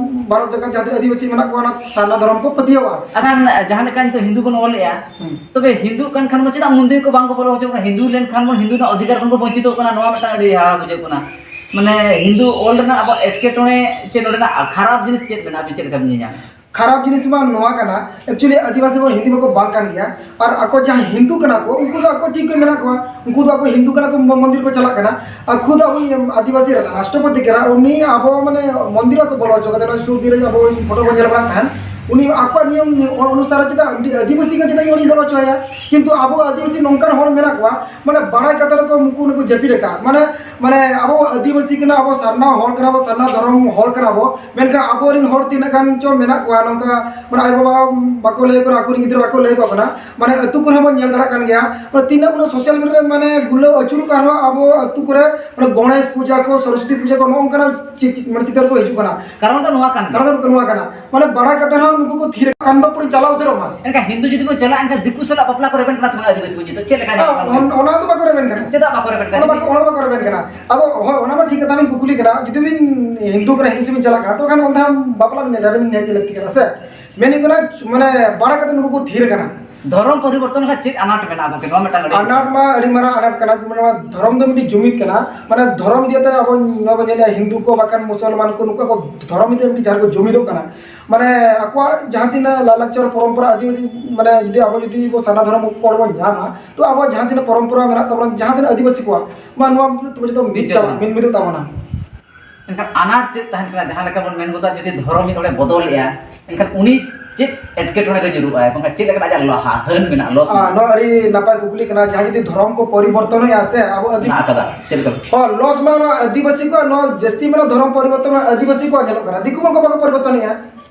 ᱵᱷᱟᱨᱚᱛ ᱡᱟᱠᱟᱛ ᱡᱟᱦᱟᱸ ᱛᱤᱱᱟᱹᱜ ᱟᱹᱫᱤᱵᱟᱹᱥᱤ ᱢᱮᱱᱟᱜ ᱠᱚᱣᱟ, ᱚᱱᱟ ᱥᱟᱨᱱᱟ ᱫᱷᱚᱨᱚᱢ ᱠᱚ ᱯᱟᱹᱛᱭᱟᱹᱣᱟ᱾ ᱟᱠᱷᱟᱱ ᱡᱟᱦᱟᱸ ᱞᱮᱠᱟ ᱱᱤᱛᱚᱜ ᱦᱤᱱᱫᱩ ᱵᱚᱱ ᱚᱞᱮᱜᱼᱟ, ᱦᱩᱸ᱾ ᱛᱚᱵᱮ ᱦᱤᱱᱫᱩ ᱠᱟᱱ ᱠᱷᱟᱱ ᱵᱚᱱ ᱪᱮᱫᱟᱜ ᱢᱚᱱᱫᱤᱨ ᱠᱚ ᱵᱟᱝ ᱠᱚ ᱵᱚᱞᱚ ᱦᱚᱪᱚ ᱠᱟᱱᱟ? ᱦᱤᱱᱫᱩ ᱞᱮᱱᱠᱷᱟᱱ ᱵᱚᱱ ᱦᱤᱱᱫᱩ ᱨᱮᱱᱟᱜ ᱚᱫᱷᱤᱠᱟᱨ ᱠᱷᱚᱱ ᱵᱚᱱ ᱵᱚᱧᱪᱤᱛᱚᱜ ᱠᱟᱱᱟ, ᱱᱚᱣᱟ ᱢᱤᱫᱴᱟᱝ ᱟᱹᱰᱤ ᱦᱟᱦᱟᱲᱟ ᱵᱩᱡᱷᱟᱹᱜ ᱠᱟᱱᱟ᱾ ᱢᱟᱱᱮ ᱦᱤᱱᱫᱩ ᱚᱞ ᱨᱮᱱᱟᱜ ᱟᱵᱚᱣᱟᱜ ᱮᱴᱠᱮᱴᱚᱬᱮ ᱪᱮᱫ ᱱᱚᱰᱮᱱᱟᱜ ᱠᱷᱟᱨᱟᱯ ᱡᱤᱱᱤᱥ ᱪᱮᱫ ᱢᱮᱱᱟᱜᱼᱟ, ᱟᱵᱤᱱ ᱪᱮᱫ ᱞᱮᱠᱟ ᱵᱤᱱ ᱧᱮᱧᱟᱢᱟ? ᱠᱷᱟᱨᱟᱯ ᱡᱤᱱᱤᱥ ᱢᱟ ᱱᱚᱣᱟ ᱠᱟᱱᱟ, actually ᱟᱹᱫᱤᱵᱟᱹᱥᱤ ᱠᱚ ᱦᱤᱱᱫᱩ ᱢᱟᱠᱚ ᱵᱟᱝ ᱠᱟᱱ ᱜᱮᱭᱟ, ᱟᱨ ᱟᱠᱚ ᱡᱟᱦᱟᱸ ᱦᱤᱱᱫᱩ ᱠᱟᱱᱟ ᱠᱚ, ᱩᱱᱠᱩ ᱫᱚ ᱟᱠᱚ ᱴᱷᱤᱠ ᱠᱚ ᱢᱮᱱᱟᱜ ᱠᱚᱣᱟ, ᱩᱱᱠᱩ ᱫᱚ ᱟᱠᱚ ᱦᱤᱱᱫᱩ ᱠᱟᱱᱟ ᱠᱚ, ᱢᱚ-, ᱢᱚᱱᱫᱤᱨ ᱠᱚ ᱪᱟᱞᱟᱜ ᱠᱟᱱᱟ, ᱟᱠᱚ ᱫᱚ ᱟᱵᱚ ᱟᱹᱫᱤᱵᱟᱹᱥᱤ ᱨᱟᱥᱴᱨᱚᱯᱚᱛᱤ ᱠᱟᱱᱟ, ᱩᱱᱤ ᱟᱵᱚ ᱢᱟᱱᱮ ᱢᱚᱱᱫᱤᱨ ᱵᱟᱠᱚ ᱵᱚᱞᱚ ᱦᱚᱪᱚ ᱠᱟᱫᱮ, ᱱᱚᱣᱟ ᱥᱩᱨ ᱫᱤᱱ ᱨᱮ ᱟᱵᱚ ᱯᱷᱳᱴᱳ ᱵᱚᱱ ᱧᱮᱞ ᱵᱟᱲᱟᱭᱮᱫ ᱛᱟᱦᱮᱸᱱ, ᱩᱱᱤ ᱟᱠᱚᱣᱟᱜ ᱱᱤᱭᱚᱢ ᱚᱱᱩᱥᱟᱨ ᱪᱮᱫᱟᱜ ᱢᱤᱫᱴᱤᱡ ᱟᱹᱫᱤᱵᱟᱹᱥᱤ ᱠᱟᱱ ᱪᱮᱫᱟᱜ ᱩᱱᱤ ᱵᱚᱞᱚ ᱦᱚᱪᱚᱭᱟ? ᱠᱤᱱᱛᱩ ᱟᱵᱚ ᱟᱹᱫᱤᱵᱟᱹᱥᱤ ᱱᱚᱝᱠᱟᱱ ᱦᱚᱲ ᱢᱮᱱᱟᱜ ᱠᱚᱣᱟ, ᱢᱟᱱᱮ ᱵᱟᱲᱟᱭ ᱠᱟᱛᱮ ᱨᱮᱠᱚ ᱩᱱᱠᱩ ᱩᱱᱠᱩ ᱡᱟᱹᱯᱤᱫ ᱟᱠᱟᱫ, ᱢᱟᱱᱮ, ᱢᱟᱱᱮ ᱟᱵᱚ ᱟᱹᱫᱤᱵᱟᱹᱥᱤ ᱠᱟᱱᱟ, ᱟᱵᱚ ᱥᱟᱨᱱᱟ ᱦᱚᱲ ᱠᱟᱱᱟ ᱵᱚ, ᱥᱟᱨᱱᱟ ᱫᱷᱚᱨᱚᱢ ᱦᱚᱲ ᱠᱟᱱᱟ ᱵᱚ, ᱢᱮᱱᱠᱷᱟᱱ ᱟᱵᱚᱨᱮᱱ ᱦᱚᱲ ᱛᱤᱱᱟᱹᱜ ᱜᱟᱱ ᱪᱚ ᱢᱮᱱᱟᱜ ᱠᱚᱣᱟ ᱱᱚᱝᱠᱟ, ᱢᱟᱱᱮ ᱟᱭᱳᱼᱵᱟᱵᱟ ᱵᱟᱠᱚ ᱞᱟᱹᱭ ᱟᱠᱚ ᱠᱟᱱᱟ, ᱟᱠᱚᱨᱮᱱ ᱜᱤᱫᱽᱨᱟᱹ ᱵᱟᱠᱚ ᱞᱟᱹᱭ ᱟᱠᱚ ᱠᱟᱱᱟ, ᱢᱟᱱᱮ ᱟᱹᱛᱩ ᱠᱚᱨᱮ ᱦᱚᱸ ᱵᱚᱱ ᱧᱮᱞ ᱫᱟᱲᱮᱭᱟᱜ ᱠᱟᱱ ᱜᱮᱭᱟ, ᱢᱟᱱᱮ ᱛᱤᱱᱟᱹᱜ ᱩᱱᱟᱹᱜ ᱥᱳᱥᱟᱞ ᱢᱤᱰᱤᱭᱟ ᱨᱮ ᱢᱟᱱᱮ ᱜᱩᱞᱟᱹ ᱟᱹᱪᱩᱨᱚᱜ ᱠᱟᱱ ᱨᱮᱦᱚᱸ ᱟᱵᱚ ᱟᱹᱛᱩ ᱠᱚᱨᱮ ᱢᱟᱱᱮ ᱜᱚᱬᱮᱥ ᱯᱩᱡᱟᱹ ᱠᱚ, ᱥᱚᱨᱚᱥᱚᱛᱤ ᱯᱩᱡᱟᱹ ᱠᱚ, ᱱᱚᱜᱼᱚ ᱱᱚᱝᱠᱟᱱᱟᱜ ᱪᱤ-, ᱪᱤ-, ᱢᱟᱱᱮ ᱪᱤᱛᱟᱹᱨ ᱠᱚ ᱦᱤᱡᱩᱜ ᱠᱟᱱᱟ᱾ ᱠᱟᱨᱚᱱ ᱫᱚ ᱱᱚᱣᱟ ᱠᱟᱱ ᱜᱮᱭᱟ᱾ ᱠᱟᱨᱚᱱ ᱫᱚ ᱱᱚᱣᱟ ᱠᱟᱱᱟ, ᱢᱟᱱᱮ ᱵᱟᱲᱟᱭ ᱠᱟᱛᱮ ᱨᱮᱦᱚᱸ ᱱᱩᱠᱩ ᱠᱚ ᱛᱷᱤᱨ ᱠᱟᱱ ᱫᱚ ᱯᱩᱨᱟᱹ ᱪᱟᱞᱟᱣ ᱩᱛᱟᱹᱨᱚᱜ ᱢᱟ᱾ ᱮᱱᱠᱷᱟᱱ ᱦᱤᱱᱫᱩ ᱡᱩᱫᱤ ᱠᱚ ᱪᱟᱞᱟᱜᱼᱟ, ᱮᱱᱠᱷᱟᱱ ᱫᱤᱠᱩ ᱥᱟᱞᱟᱜ ᱵᱟᱯᱞᱟ ᱠᱚ ᱨᱮᱵᱮᱱ ᱠᱟᱱᱟ ᱥᱮ ᱵᱟᱝ ᱟᱹᱫᱤᱵᱟᱹᱥᱤ ᱠᱚ? ᱪᱮᱫ ᱞᱮᱠᱟ ᱧᱮᱞᱚᱜ ᱠᱟᱱᱟ? ᱚᱱ-, ᱚᱱᱟ ᱫᱚ ᱵᱟᱠᱚ ᱨᱮᱵᱮᱱ ᱠᱟᱱᱟ᱾ ᱪᱮᱫᱟᱜ ᱵᱟᱠᱚ ᱨᱮᱵᱮᱱ ᱠᱟᱱᱟ? ᱚᱱᱟ ᱵᱟᱠᱚ, ᱚᱱᱟ ᱫᱚ ᱵᱟᱠᱚ ᱨᱮᱵᱮᱱ ᱠᱟᱱᱟ᱾ ᱟᱫᱚ ᱦᱳᱭ, ᱚᱱᱟ ᱢᱟ ᱴᱷᱤᱠ ᱠᱟᱛᱷᱟ ᱵᱤᱱ ᱠᱩᱠᱞᱤ ᱠᱟᱱᱟ, ᱡᱩᱫᱤ ᱵᱤᱱ ᱦᱤᱱᱫᱩ ᱠᱟᱱᱟ, ᱦᱤᱱᱫᱩ ᱥᱮᱫ ᱵᱤᱱ ᱪᱟᱞᱟᱜ ᱠᱟᱱᱟ, ᱛᱚᱵᱮ ᱠᱷᱟᱱ ᱚᱱᱟ ᱵᱟᱯᱞᱟ ᱵᱤᱱ ᱨᱮᱵᱮᱱ ᱱᱤᱦᱟᱹᱛ ᱞᱟᱹᱠᱛᱤ ᱠᱟᱱᱟ ᱥᱮ᱾ ᱢᱮᱱ ᱦᱩᱭᱩᱜ ᱠᱟᱱᱟ, ᱢᱟᱱᱮ ᱵᱟᱲᱟᱭ ᱠᱟᱛᱮ ᱱᱩᱠᱩ ᱠᱚ ᱛᱷᱤᱨ ᱠᱟᱱᱟ᱾ ᱫᱷᱚᱨᱚᱢ ᱯᱚᱨᱤᱵᱚᱨᱛᱚᱱ ᱞᱮᱠᱷᱟᱱ ᱪᱮᱫ ᱟᱱᱟᱴ ᱢᱮᱱᱟᱜᱼᱟ ᱜᱚᱢᱠᱮ? ᱱᱚᱣᱟ ᱢᱤᱫᱴᱟᱝ ᱟᱹᱰᱤ ᱟᱱᱟᱴ ᱢᱟ ᱟᱹᱰᱤ ᱢᱟᱨᱟᱝ ᱟᱱᱟᱴ ᱠᱟᱱᱟ᱾ ᱢᱟᱱᱮ ᱱᱚᱣᱟ ᱫᱷᱚᱨᱚᱢ ᱫᱚ ᱢᱤᱫᱴᱤᱡ ᱡᱩᱢᱤᱫ ᱠᱟᱱᱟ᱾ ᱢᱟᱱᱮ ᱫᱷᱚᱨᱚᱢ ᱤᱫᱤ ᱠᱟᱛᱮ ᱟᱵᱚ ᱱᱚᱣᱟ ᱵᱚᱱ ᱧᱮᱞᱮᱜᱼᱟ, ᱦᱤᱱᱫᱩ ᱠᱚ ᱵᱟᱠᱷᱟᱱ ᱢᱩᱥᱚᱞᱢᱟᱱ ᱠᱚ, ᱱᱩᱠᱩ ᱠᱚ ᱫᱷᱚᱨᱚᱢ ᱤᱫᱤ ᱠᱟᱛᱮ ᱢᱤᱫᱴᱤᱡ ᱡᱟᱦᱟᱸ ᱨᱮᱠᱚ ᱡᱩᱢᱤᱫᱚᱜ ᱠᱟᱱᱟ᱾ ᱢᱟᱱᱮ ᱟᱠᱚᱣᱟᱜ ᱡᱟᱦᱟᱸ ᱛᱤᱱᱟᱹᱜ ᱞᱟᱭᱼᱞᱟᱠᱪᱟᱨ ᱯᱚᱨᱚᱢᱯᱚᱨᱟ ᱟᱹᱫᱤᱵᱟᱹᱥᱤ, ᱢᱟᱱᱮ ᱡᱩᱫᱤ ᱟᱵᱚ ᱡᱩᱫᱤ ᱵᱚ ᱥᱟᱨᱱᱟ ᱫᱷᱚᱨᱚᱢ ᱠᱳᱰ ᱵᱚᱱ ᱧᱟᱢᱟ, ᱛᱚ ᱟᱵᱚᱣᱟᱜ ᱡᱟᱦᱟᱸ ᱛᱤᱱᱟᱹᱜ ᱯᱚᱨᱚᱢᱯᱚᱨᱟ ᱢᱮᱱᱟᱜ ᱛᱟᱵᱚᱱᱟ, ᱡᱟᱦᱟᱸ ᱛᱤᱱᱟᱹᱜ ᱟᱹᱫᱤᱵᱟᱹᱥᱤ ᱠᱚᱣᱟᱜ, ᱢᱟ ᱱᱚᱣᱟ ᱡᱚᱛᱚ ᱢᱤᱫ ᱢᱤᱫ ᱪᱟᱵᱟ, ᱪᱟᱵᱟ᱾ ᱢᱤᱫ ᱢᱤᱫᱚᱜ ᱛᱟᱵᱚᱱᱟ᱾ ᱢᱮᱱᱠᱷᱟᱱ ᱟᱱᱟᱴ ᱪᱮᱫ ᱛᱟᱦᱮᱱ ᱠᱟᱱᱟ? ᱡᱟᱦᱟᱸ ᱞᱮᱠᱟ ᱵᱚᱱ ᱢᱮᱱ ᱜᱚᱫᱟ, ᱡᱩᱫᱤ ᱫᱷᱚᱨᱚᱢ ᱢᱤᱫ ᱦᱚᱲᱮ ᱵᱚᱫᱚᱞᱮᱜᱼᱟ, ᱮᱱᱠᱷᱟᱱ ᱩᱱᱤ ᱪᱮᱫ ᱮᱴᱠᱮᱴᱚᱬᱮ ᱨᱮ ᱧᱩᱨᱩᱜᱼᱟᱭ? ᱵᱟᱝᱠᱷᱟᱱ ᱪᱮᱫ ᱞᱮᱠᱟᱱᱟᱜ ᱟᱡᱟᱜ ᱞᱟᱦᱟ ᱦᱟᱹᱱ ᱢᱮᱱᱟᱜᱼᱟ, ᱞᱚᱥ ᱟᱨ ᱢᱮᱱᱟᱜᱼᱟ? ᱱᱚᱣᱟ ᱟᱹᱰᱤ ᱱᱟᱯᱟᱭ ᱠᱩᱠᱞᱤ ᱠᱟᱱᱟ᱾ ᱡᱟᱦᱟᱸ ᱡᱩᱫᱤ ᱫᱷᱚᱨᱚᱢ ᱠᱚ ᱯᱚᱨᱤᱵᱚᱨᱛᱚᱱᱮᱜᱼᱟ ᱥᱮ ᱟᱵᱚ ᱟᱹᱫᱤ- ᱢᱮᱱᱟᱜ ᱟᱠᱟᱫᱟ᱾ ᱪᱮᱫ ᱞᱮᱠᱟ? ᱦᱚᱸ, ᱞᱚᱥ ᱢᱟ ᱱᱚᱣᱟ ᱟᱹᱫᱤᱵᱟᱹᱥᱤ ᱠᱚᱣᱟᱜ, ᱱᱚᱣᱟ ᱡᱟᱹᱥᱛᱤ ᱢᱟᱱᱮ ᱫᱷᱚᱨᱚᱢ ᱯᱚᱨᱤᱵᱚᱨᱛᱚᱱ ᱢᱟ ᱟᱹᱫᱤᱵᱟᱹᱥᱤ ᱠᱚᱣᱟᱜ ᱧᱮᱞᱚᱜ ᱠᱟᱱᱟ, ᱫᱤᱠᱩ ᱢᱟ ᱚᱱᱠᱟ ᱵᱟᱠᱚ ᱯᱚᱨᱤᱵᱚᱨᱛᱚᱱᱮᱜᱼᱟ᱾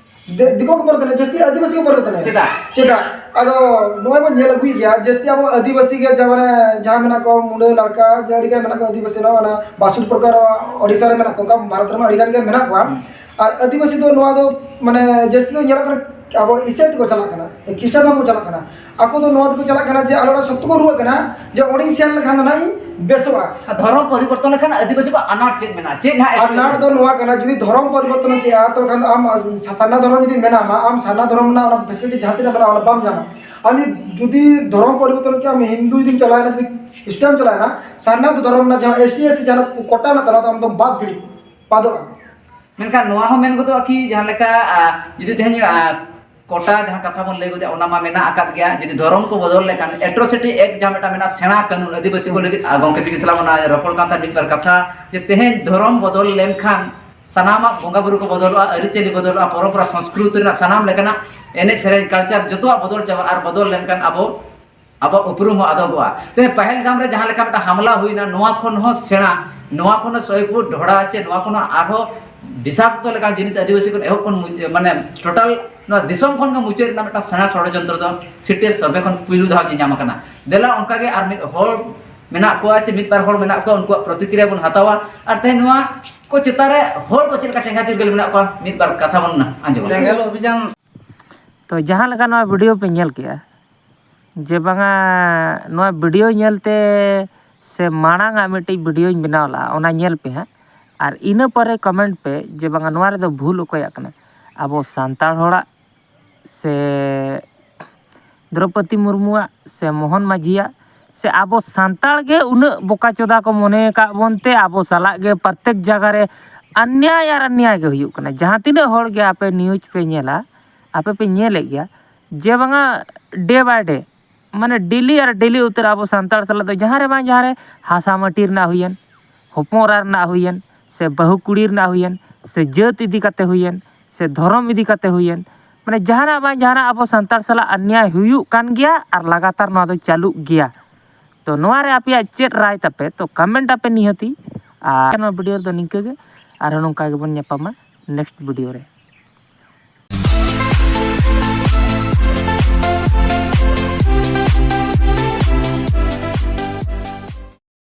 ᱫᱤ-, ᱫᱤᱠᱩ ᱠᱚ ᱯᱚᱨᱤᱵᱚᱨᱛᱚᱱᱮᱜᱼᱟ, ᱡᱟᱹᱥᱛᱤ ᱟᱹᱫᱤᱵᱟᱹᱥᱤ ᱠᱚ ᱯᱚᱨᱤᱵᱚᱨᱛᱚᱱᱮᱜᱼᱟ᱾ ᱪᱮᱫᱟᱜ? ᱪᱮᱫᱟᱜ? ᱟᱫᱚ ᱱᱚᱜᱼᱚᱭ ᱵᱚᱱ ᱧᱮᱞ ᱟᱹᱜᱩᱭᱮᱫ ᱜᱮᱭᱟ, ᱡᱟᱹᱥᱛᱤ ᱟᱵᱚ ᱟᱹᱫᱤᱵᱟᱹᱥᱤ ᱜᱮ ᱡᱟᱦᱟᱸ ᱢᱟᱱᱮ, ᱡᱟᱦᱟᱸ ᱢᱮᱱᱟᱜ ᱠᱚᱣᱟ ᱢᱩᱸᱰᱟᱹ, ᱞᱟᱲᱠᱟ, ᱡᱮ ᱟᱹᱰᱤ ᱜᱟᱱ ᱢᱮᱱᱟᱜ ᱠᱚᱣᱟ ᱟᱹᱫᱤᱵᱟᱹᱥᱤ, ᱱᱚᱣᱟ ᱚᱱᱟ ᱵᱟᱥᱩᱨ ᱯᱨᱚᱠᱟᱨ ᱳᱰᱤᱥᱟ ᱨᱮ ᱢᱮᱱᱟᱜ ᱠᱚᱣᱟ, ᱚᱱᱠᱟ ᱵᱷᱟᱨᱚᱛ ᱨᱮᱢᱟ ᱟᱹᱰᱤ ᱜᱟᱱ ᱜᱮ ᱢᱮᱱᱟᱜ ᱠᱚᱣᱟ᱾ ᱦᱩᱸ᱾ ᱟᱨ ᱟᱹᱫᱤᱵᱟᱹᱥᱤ ᱫᱚ ᱱᱚᱣᱟ ᱫᱚ ᱢᱟᱱᱮ ᱡᱟᱹᱥᱛᱤ ᱫᱚ ᱧᱮᱞᱚᱜ ᱠᱟᱱᱟ ᱟᱵᱚ ᱤᱥᱟᱹᱭ ᱛᱮᱠᱚ ᱪᱟᱞᱟᱜ ᱠᱟᱱᱟ, ᱠᱷᱨᱤᱥᱴᱟᱱ ᱫᱷᱚᱨᱢᱚ ᱠᱚ ᱪᱟᱞᱟᱜ ᱠᱟᱱᱟ᱾ ᱟᱠᱚ ᱫᱚ ᱱᱚᱣᱟ ᱛᱮᱠᱚ ᱪᱟᱞᱟᱜ ᱠᱟᱱᱟ ᱡᱮ ᱟᱞᱮ ᱚᱱᱟ ᱥᱚᱠᱛᱚ ᱠᱚ ᱨᱩᱣᱟᱹᱜ ᱠᱟᱱᱟ ᱡᱮ ᱚᱸᱰᱮᱧ ᱥᱮᱱ ᱞᱮᱠᱷᱟᱱ ᱫᱚ ᱱᱟᱦᱟᱜ ᱤᱧ ᱵᱮᱥᱚᱜᱼᱟ᱾ ᱟᱨ ᱫᱷᱚᱨᱚᱢ ᱯᱚᱨᱤᱵᱚᱨᱛᱚᱱ ᱞᱮᱠᱷᱟᱱ ᱟᱹᱫᱤᱵᱟᱹᱥᱤ ᱠᱚᱣᱟᱜ ᱟᱱᱟᱴ ᱪᱮᱫ ᱢᱮᱱᱟᱜᱼᱟ? ᱪᱮᱫ ᱱᱟᱦᱟᱜ ᱮᱴᱠᱮᱴᱚᱬᱮ? ᱟᱱᱟᱴ ᱫᱚ ᱱᱚᱣᱟ ᱠᱟᱱᱟ, ᱡᱩᱫᱤ ᱫᱷᱚᱨᱚᱢ ᱯᱚᱨᱤᱵᱚᱨᱛᱚᱱ ᱠᱮᱜᱼᱟ, ᱛᱚᱵᱮ ᱠᱷᱟᱱ ᱫᱚ ᱟᱢ ᱥᱟ-, ᱥᱟᱨᱱᱟ ᱫᱷᱚᱨᱚᱢ ᱡᱩᱫᱤ ᱢᱮᱱᱟᱢᱟ, ᱟᱢ ᱥᱟᱨᱱᱟ ᱫᱷᱚᱨᱚᱢ ᱨᱮᱱᱟᱜ ᱚᱱᱟ facility ᱡᱟᱦᱟᱸ ᱛᱤᱱᱟᱹᱜ ᱢᱮᱱᱟᱜᱼᱟ, ᱚᱱᱟ ᱵᱟᱢ ᱧᱟᱢᱟ᱾ ᱟᱢ ᱡᱩᱫᱤ ᱫᱷᱚᱨᱚᱢ ᱯᱚᱨᱤᱵᱚᱨᱛᱚᱱ ᱠᱮᱜᱼᱟ, ᱟᱢ ᱦᱤᱱᱫᱩ ᱡᱩᱫᱤᱢ ᱪᱟᱞᱟᱣᱮᱱᱟ, ᱡᱩᱫᱤ ᱠᱷᱨᱤᱥᱴᱟᱱ ᱪᱟᱞᱟᱣᱮᱱᱟ, ᱥᱟᱨᱱᱟ ᱫᱷᱚᱨᱚᱢ ᱨᱮᱱᱟᱜ ᱡᱟᱦᱟᱸ ST SC ᱡᱟᱦᱟᱸ ᱠᱳᱴᱟ ᱢᱮᱱᱟᱜ ᱛᱟᱢᱟ, ᱟᱢ ᱫᱚᱢ ᱵᱟᱫ ᱜᱤᱰᱤ, ᱵᱟᱫᱚᱜᱼᱟ᱾ ᱢᱮᱱᱠᱷᱟᱱ ᱱᱚᱣᱟ ᱦᱚᱸ ᱢᱮᱱ ᱜᱚᱫᱚᱜᱼᱟ ᱠᱤ ᱡᱟᱦᱟᱸ ᱞᱮᱠᱟ, ᱟ, ᱡᱩᱫᱤ ᱛᱮᱦᱮᱧ, ᱟ, ᱠᱳᱴᱟ ᱡᱟᱦᱟᱸ ᱠᱟᱛᱷᱟ ᱵᱚᱱ ᱞᱟᱹᱭ ᱜᱚᱫᱟ, ᱚᱱᱟ ᱢᱟ ᱢᱮᱱᱟᱜ ᱟᱠᱟᱫ ᱜᱮᱭᱟ᱾ ᱡᱩᱫᱤ ᱫᱷᱚᱨᱚᱢ ᱠᱚ ᱵᱚᱫᱚᱞ ᱞᱮᱠᱷᱟᱱ, Atrocity Act ᱡᱟᱦᱟᱸ ᱢᱤᱫᱴᱟᱝ ᱢᱮᱱᱟᱜᱼᱟ, ᱥᱮᱬᱟ ᱠᱟᱹᱱᱩᱱ ᱟᱹᱫᱤᱵᱟᱹᱥᱤ ᱠᱚ ᱞᱟᱹᱜᱤᱫ, ᱟᱨ ᱜᱚᱢᱠᱮ ᱛᱤᱠᱤᱱ ᱥᱟᱞᱟᱜ ᱚᱱᱟ ᱨᱚᱯᱚᱲ ᱠᱟᱱ ᱛᱟᱦᱮᱸᱫ ᱢᱤᱫ ᱵᱟᱨ ᱠᱟᱛᱷᱟ, ᱡᱮ ᱛᱮᱦᱮᱧ ᱫᱷᱚᱨᱚᱢ ᱵᱚᱫᱚᱞ ᱞᱮᱱᱠᱷᱟᱱ ᱥᱟᱱᱟᱢᱟᱜ ᱵᱚᱸᱜᱟ ᱵᱩᱨᱩ ᱠᱚ ᱵᱚᱫᱚᱞᱚᱜᱼᱟ, ᱟᱹᱨᱤᱪᱟᱹᱞᱤ ᱵᱚᱫᱚᱞᱚᱜᱼᱟ, ᱯᱚᱨᱚᱢᱯᱚᱨᱟ ᱥᱚᱝᱥᱠᱨᱤᱛᱤ ᱨᱮᱱᱟᱜ ᱥᱟᱱᱟᱢ ᱞᱮᱠᱟᱱᱟᱜ ᱮᱱᱮᱡ ᱥᱮᱨᱮᱧ, culture ᱡᱚᱛᱚᱣᱟᱜ ᱵᱚᱫᱚᱞ ᱪᱟᱵᱟᱜᱼᱟ᱾ ᱟᱨ ᱵᱚᱫᱚᱞ ᱞᱮᱱᱠᱷᱟᱱ ᱟᱵᱚ ᱟᱵᱚᱣᱟᱜ ᱩᱯᱨᱩᱢ ᱦᱚᱸ ᱟᱫᱚᱜᱚᱜᱼᱟ᱾ ᱛᱮᱦᱮᱧ ᱯᱟᱦᱮᱞᱜᱟᱢ ᱨᱮ ᱡᱟᱦᱟᱸ ᱞᱮᱠᱟ ᱢᱤᱫᱴᱟᱝ ᱦᱟᱢᱞᱟ ᱦᱩᱭᱱᱟ, ᱱᱚᱣᱟ ᱠᱷᱚᱱ ᱦᱚᱸ ᱥᱮᱬᱟ, ᱱᱚᱣᱟ ᱠᱷᱚᱱ ᱦᱚᱸ ᱥᱚᱭᱯᱩᱨ ᱰᱷᱚᱲᱟ ᱪᱮ ᱱᱚᱣᱟ ᱠᱷᱚᱱ ᱦᱚᱸ ᱟᱨᱦᱚᱸ ᱵᱤᱥᱟᱠᱛᱚ ᱞᱮᱠᱟᱱ ᱡᱤᱱᱤᱥ ᱟᱹᱫᱤᱵᱟᱹᱥᱤ ᱠᱷᱚᱱ ᱮᱦᱚᱵ ᱠᱷᱚᱱ ᱢᱩᱪ-, ᱢᱟᱱᱮ total ᱱᱚᱣᱟ ᱫᱤᱥᱚᱢ ᱠᱷᱚᱱ ᱜᱮ ᱢᱩᱪᱟᱹᱫ ᱨᱮᱱᱟᱜ ᱢᱤᱫᱴᱟᱝ ᱥᱮᱬᱟ ᱥᱚᱲᱚᱡᱚᱱᱛᱨᱚ ᱫᱚ CTS survey ᱠᱷᱚᱱ ᱯᱩᱭᱞᱩ ᱫᱷᱟᱣ ᱧᱮᱧᱟᱢ ᱟᱠᱟᱱᱟ᱾ ᱫᱮᱞᱟ ᱚᱱᱠᱟ ᱜᱮ ᱟᱨ ᱢᱤᱫ ᱦᱚᱲ ᱢᱮᱱᱟᱜ ᱠᱚᱣᱟ ᱪᱮ ᱢᱤᱫ ᱵᱟᱨ ᱦᱚᱲ ᱢᱮᱱᱟᱜ ᱠᱚᱣᱟ, ᱩᱱᱠᱩᱣᱟᱜ ᱯᱨᱚᱛᱤᱠᱨᱤᱭᱟ ᱵᱚᱱ ᱦᱟᱛᱟᱣᱟ᱾ ᱟᱨ ᱛᱮᱦᱮᱧ ᱱᱚᱣᱟ ᱠᱚ ᱪᱮᱛᱟᱱ ᱨᱮ ᱦᱚᱲ ᱠᱚ ᱪᱮᱫ ᱞᱮᱠᱟ ᱪᱮᱸᱜᱷᱟ ᱪᱤᱨᱜᱟᱹᱞ ᱢᱮᱱᱟᱜ ᱠᱚᱣᱟ, ᱢᱤᱫ ᱵᱟᱨ ᱠᱟᱛᱷᱟ ᱵᱚᱱ ᱟᱸᱡᱚᱢᱟ᱾ ᱥᱮᱸᱜᱮᱞ ᱚᱵᱷᱤᱡᱟᱱ᱾ ᱛᱚ, ᱡᱟᱦᱟᱸ ᱞᱮᱠᱟ ᱱᱚᱣᱟ video ᱯᱮ ᱧᱮᱞ ᱠᱮᱜᱼᱟ, ᱡᱮ ᱵᱟᱝᱟ ᱱᱚᱣᱟ video ᱧᱮᱞᱛᱮ ᱥᱮ ᱢᱟᱲᱟᱝ ᱟᱜ ᱢᱤᱫᱴᱤᱡ videoᱧ ᱵᱮᱱᱟᱣ ᱞᱟᱜᱼᱟ, ᱚᱱᱟ ᱧᱮᱞ ᱯᱮ ᱦᱟᱸᱜ, ᱟᱨ ᱤᱱᱟᱹ ᱯᱚᱨᱮ comment ᱯᱮ ᱡᱮ ᱵᱟᱝᱟ ᱱᱚᱣᱟ ᱨᱮᱫᱚ ᱵᱷᱩᱞ ᱚᱠᱚᱭᱟᱜ ᱠᱟᱱᱟ, ᱟᱵᱚ ᱥᱟᱱᱛᱟᱲ ᱦᱚᱲᱟᱜ ᱥᱮ ᱫᱨᱚᱯᱚᱫᱤ ᱢᱩᱨᱢᱩᱣᱟᱜ ᱥᱮ ᱢᱳᱦᱚᱱ ᱢᱟᱹᱡᱷᱤᱭᱟᱜ ᱥᱮ ᱟᱵᱚ ᱥᱟᱱᱛᱟᱲ ᱜᱮ ᱩᱱᱟᱹᱜ ᱵᱚᱠᱟ ᱪᱚᱫᱟ ᱠᱚ ᱢᱚᱱᱮ ᱟᱠᱟᱫ ᱵᱚᱱ ᱛᱮ ᱟᱵᱚ ᱥᱟᱞᱟᱜ ᱜᱮ ᱯᱨᱚᱛᱮᱠ ᱡᱟᱭᱜᱟ ᱨᱮ ᱚᱱᱱᱭᱟᱭ ᱟᱨ ᱚᱱᱱᱭᱟᱭ ᱜᱮ ᱦᱩᱭᱩᱜ ᱠᱟᱱᱟ᱾ ᱡᱟᱦᱟᱸ ᱛᱤᱱᱟᱹᱜ ᱦᱚᱲ ᱜᱮ ᱟᱯᱮ news ᱯᱮ ᱧᱮᱞᱟ, ᱟᱯᱮ ᱯᱮ ᱧᱮᱞᱮᱫ ᱜᱮᱭᱟ ᱡᱮ ᱵᱟᱝᱟ day by day, ᱢᱟᱱᱮ daily ᱟᱨ daily ᱩᱛᱟᱹᱨ ᱟᱵᱚ ᱥᱟᱱᱛᱟᱲ ᱥᱟᱞᱟᱜ ᱫᱚ ᱡᱟᱦᱟᱸ ᱨᱮ ᱵᱟᱝ ᱡᱟᱦᱟᱸ ᱨᱮ ᱦᱟᱥᱟ ᱢᱟᱹᱴᱤ ᱨᱮᱱᱟᱜ ᱦᱩᱭᱮᱱ, ᱦᱚᱯᱚᱱ ᱮᱨᱟ ᱨᱮᱱᱟᱜ ᱦᱩᱭᱮᱱ, ᱥᱮ ᱵᱟᱹᱦᱩ ᱠᱩᱲᱤ ᱨᱮᱱᱟᱜ ᱦᱩᱭᱮᱱ, ᱥᱮ ᱡᱟᱹᱛ ᱤᱫᱤ ᱠᱟᱛᱮ ᱦᱩᱭᱮᱱ, ᱥᱮ ᱫᱷᱚᱨᱚᱢ ᱤᱫᱤ ᱠᱟᱛᱮ ᱦᱩᱭᱮᱱ, ᱢᱟᱱᱮ ᱡᱟᱦᱟᱱᱟᱜ ᱵᱟᱝ ᱡᱟᱦᱟᱱᱟᱜ ᱟᱵᱚ ᱥᱟᱱᱛᱟᱲ ᱥᱟᱞᱟᱜ ᱚᱱᱱᱭᱟᱭ ᱦᱩᱭᱩᱜ ᱠᱟᱱ ᱜᱮᱭᱟ ᱟᱨ ᱞᱟᱜᱟᱛᱟᱨ ᱱᱚᱣᱟ ᱫᱚ ᱪᱟᱹᱞᱩᱜ ᱜᱮᱭᱟ᱾ ᱛᱚ ᱱᱚᱣᱟ ᱨᱮ ᱟᱯᱮᱭᱟᱜ ᱪᱮᱫ ᱨᱟᱭ ᱛᱟᱯᱮ? ᱛᱚ ᱠᱚᱢᱮᱱᱴ ᱟᱯᱮ ᱱᱤᱦᱟᱹᱛᱤ᱾ ᱟᱨ ᱱᱚᱣᱟ ᱵᱷᱤᱰᱤᱭᱳ ᱨᱮᱫᱚ ᱱᱤᱝᱠᱟᱹ ᱜᱮ, ᱟᱨᱦᱚᱸ ᱱᱚᱝᱠᱟ ᱜᱮᱵᱚᱱ ᱧᱟᱯᱟᱢᱟ ᱱᱮᱠᱥᱴ ᱵᱷᱤᱰᱤᱭᱳ ᱨᱮ᱾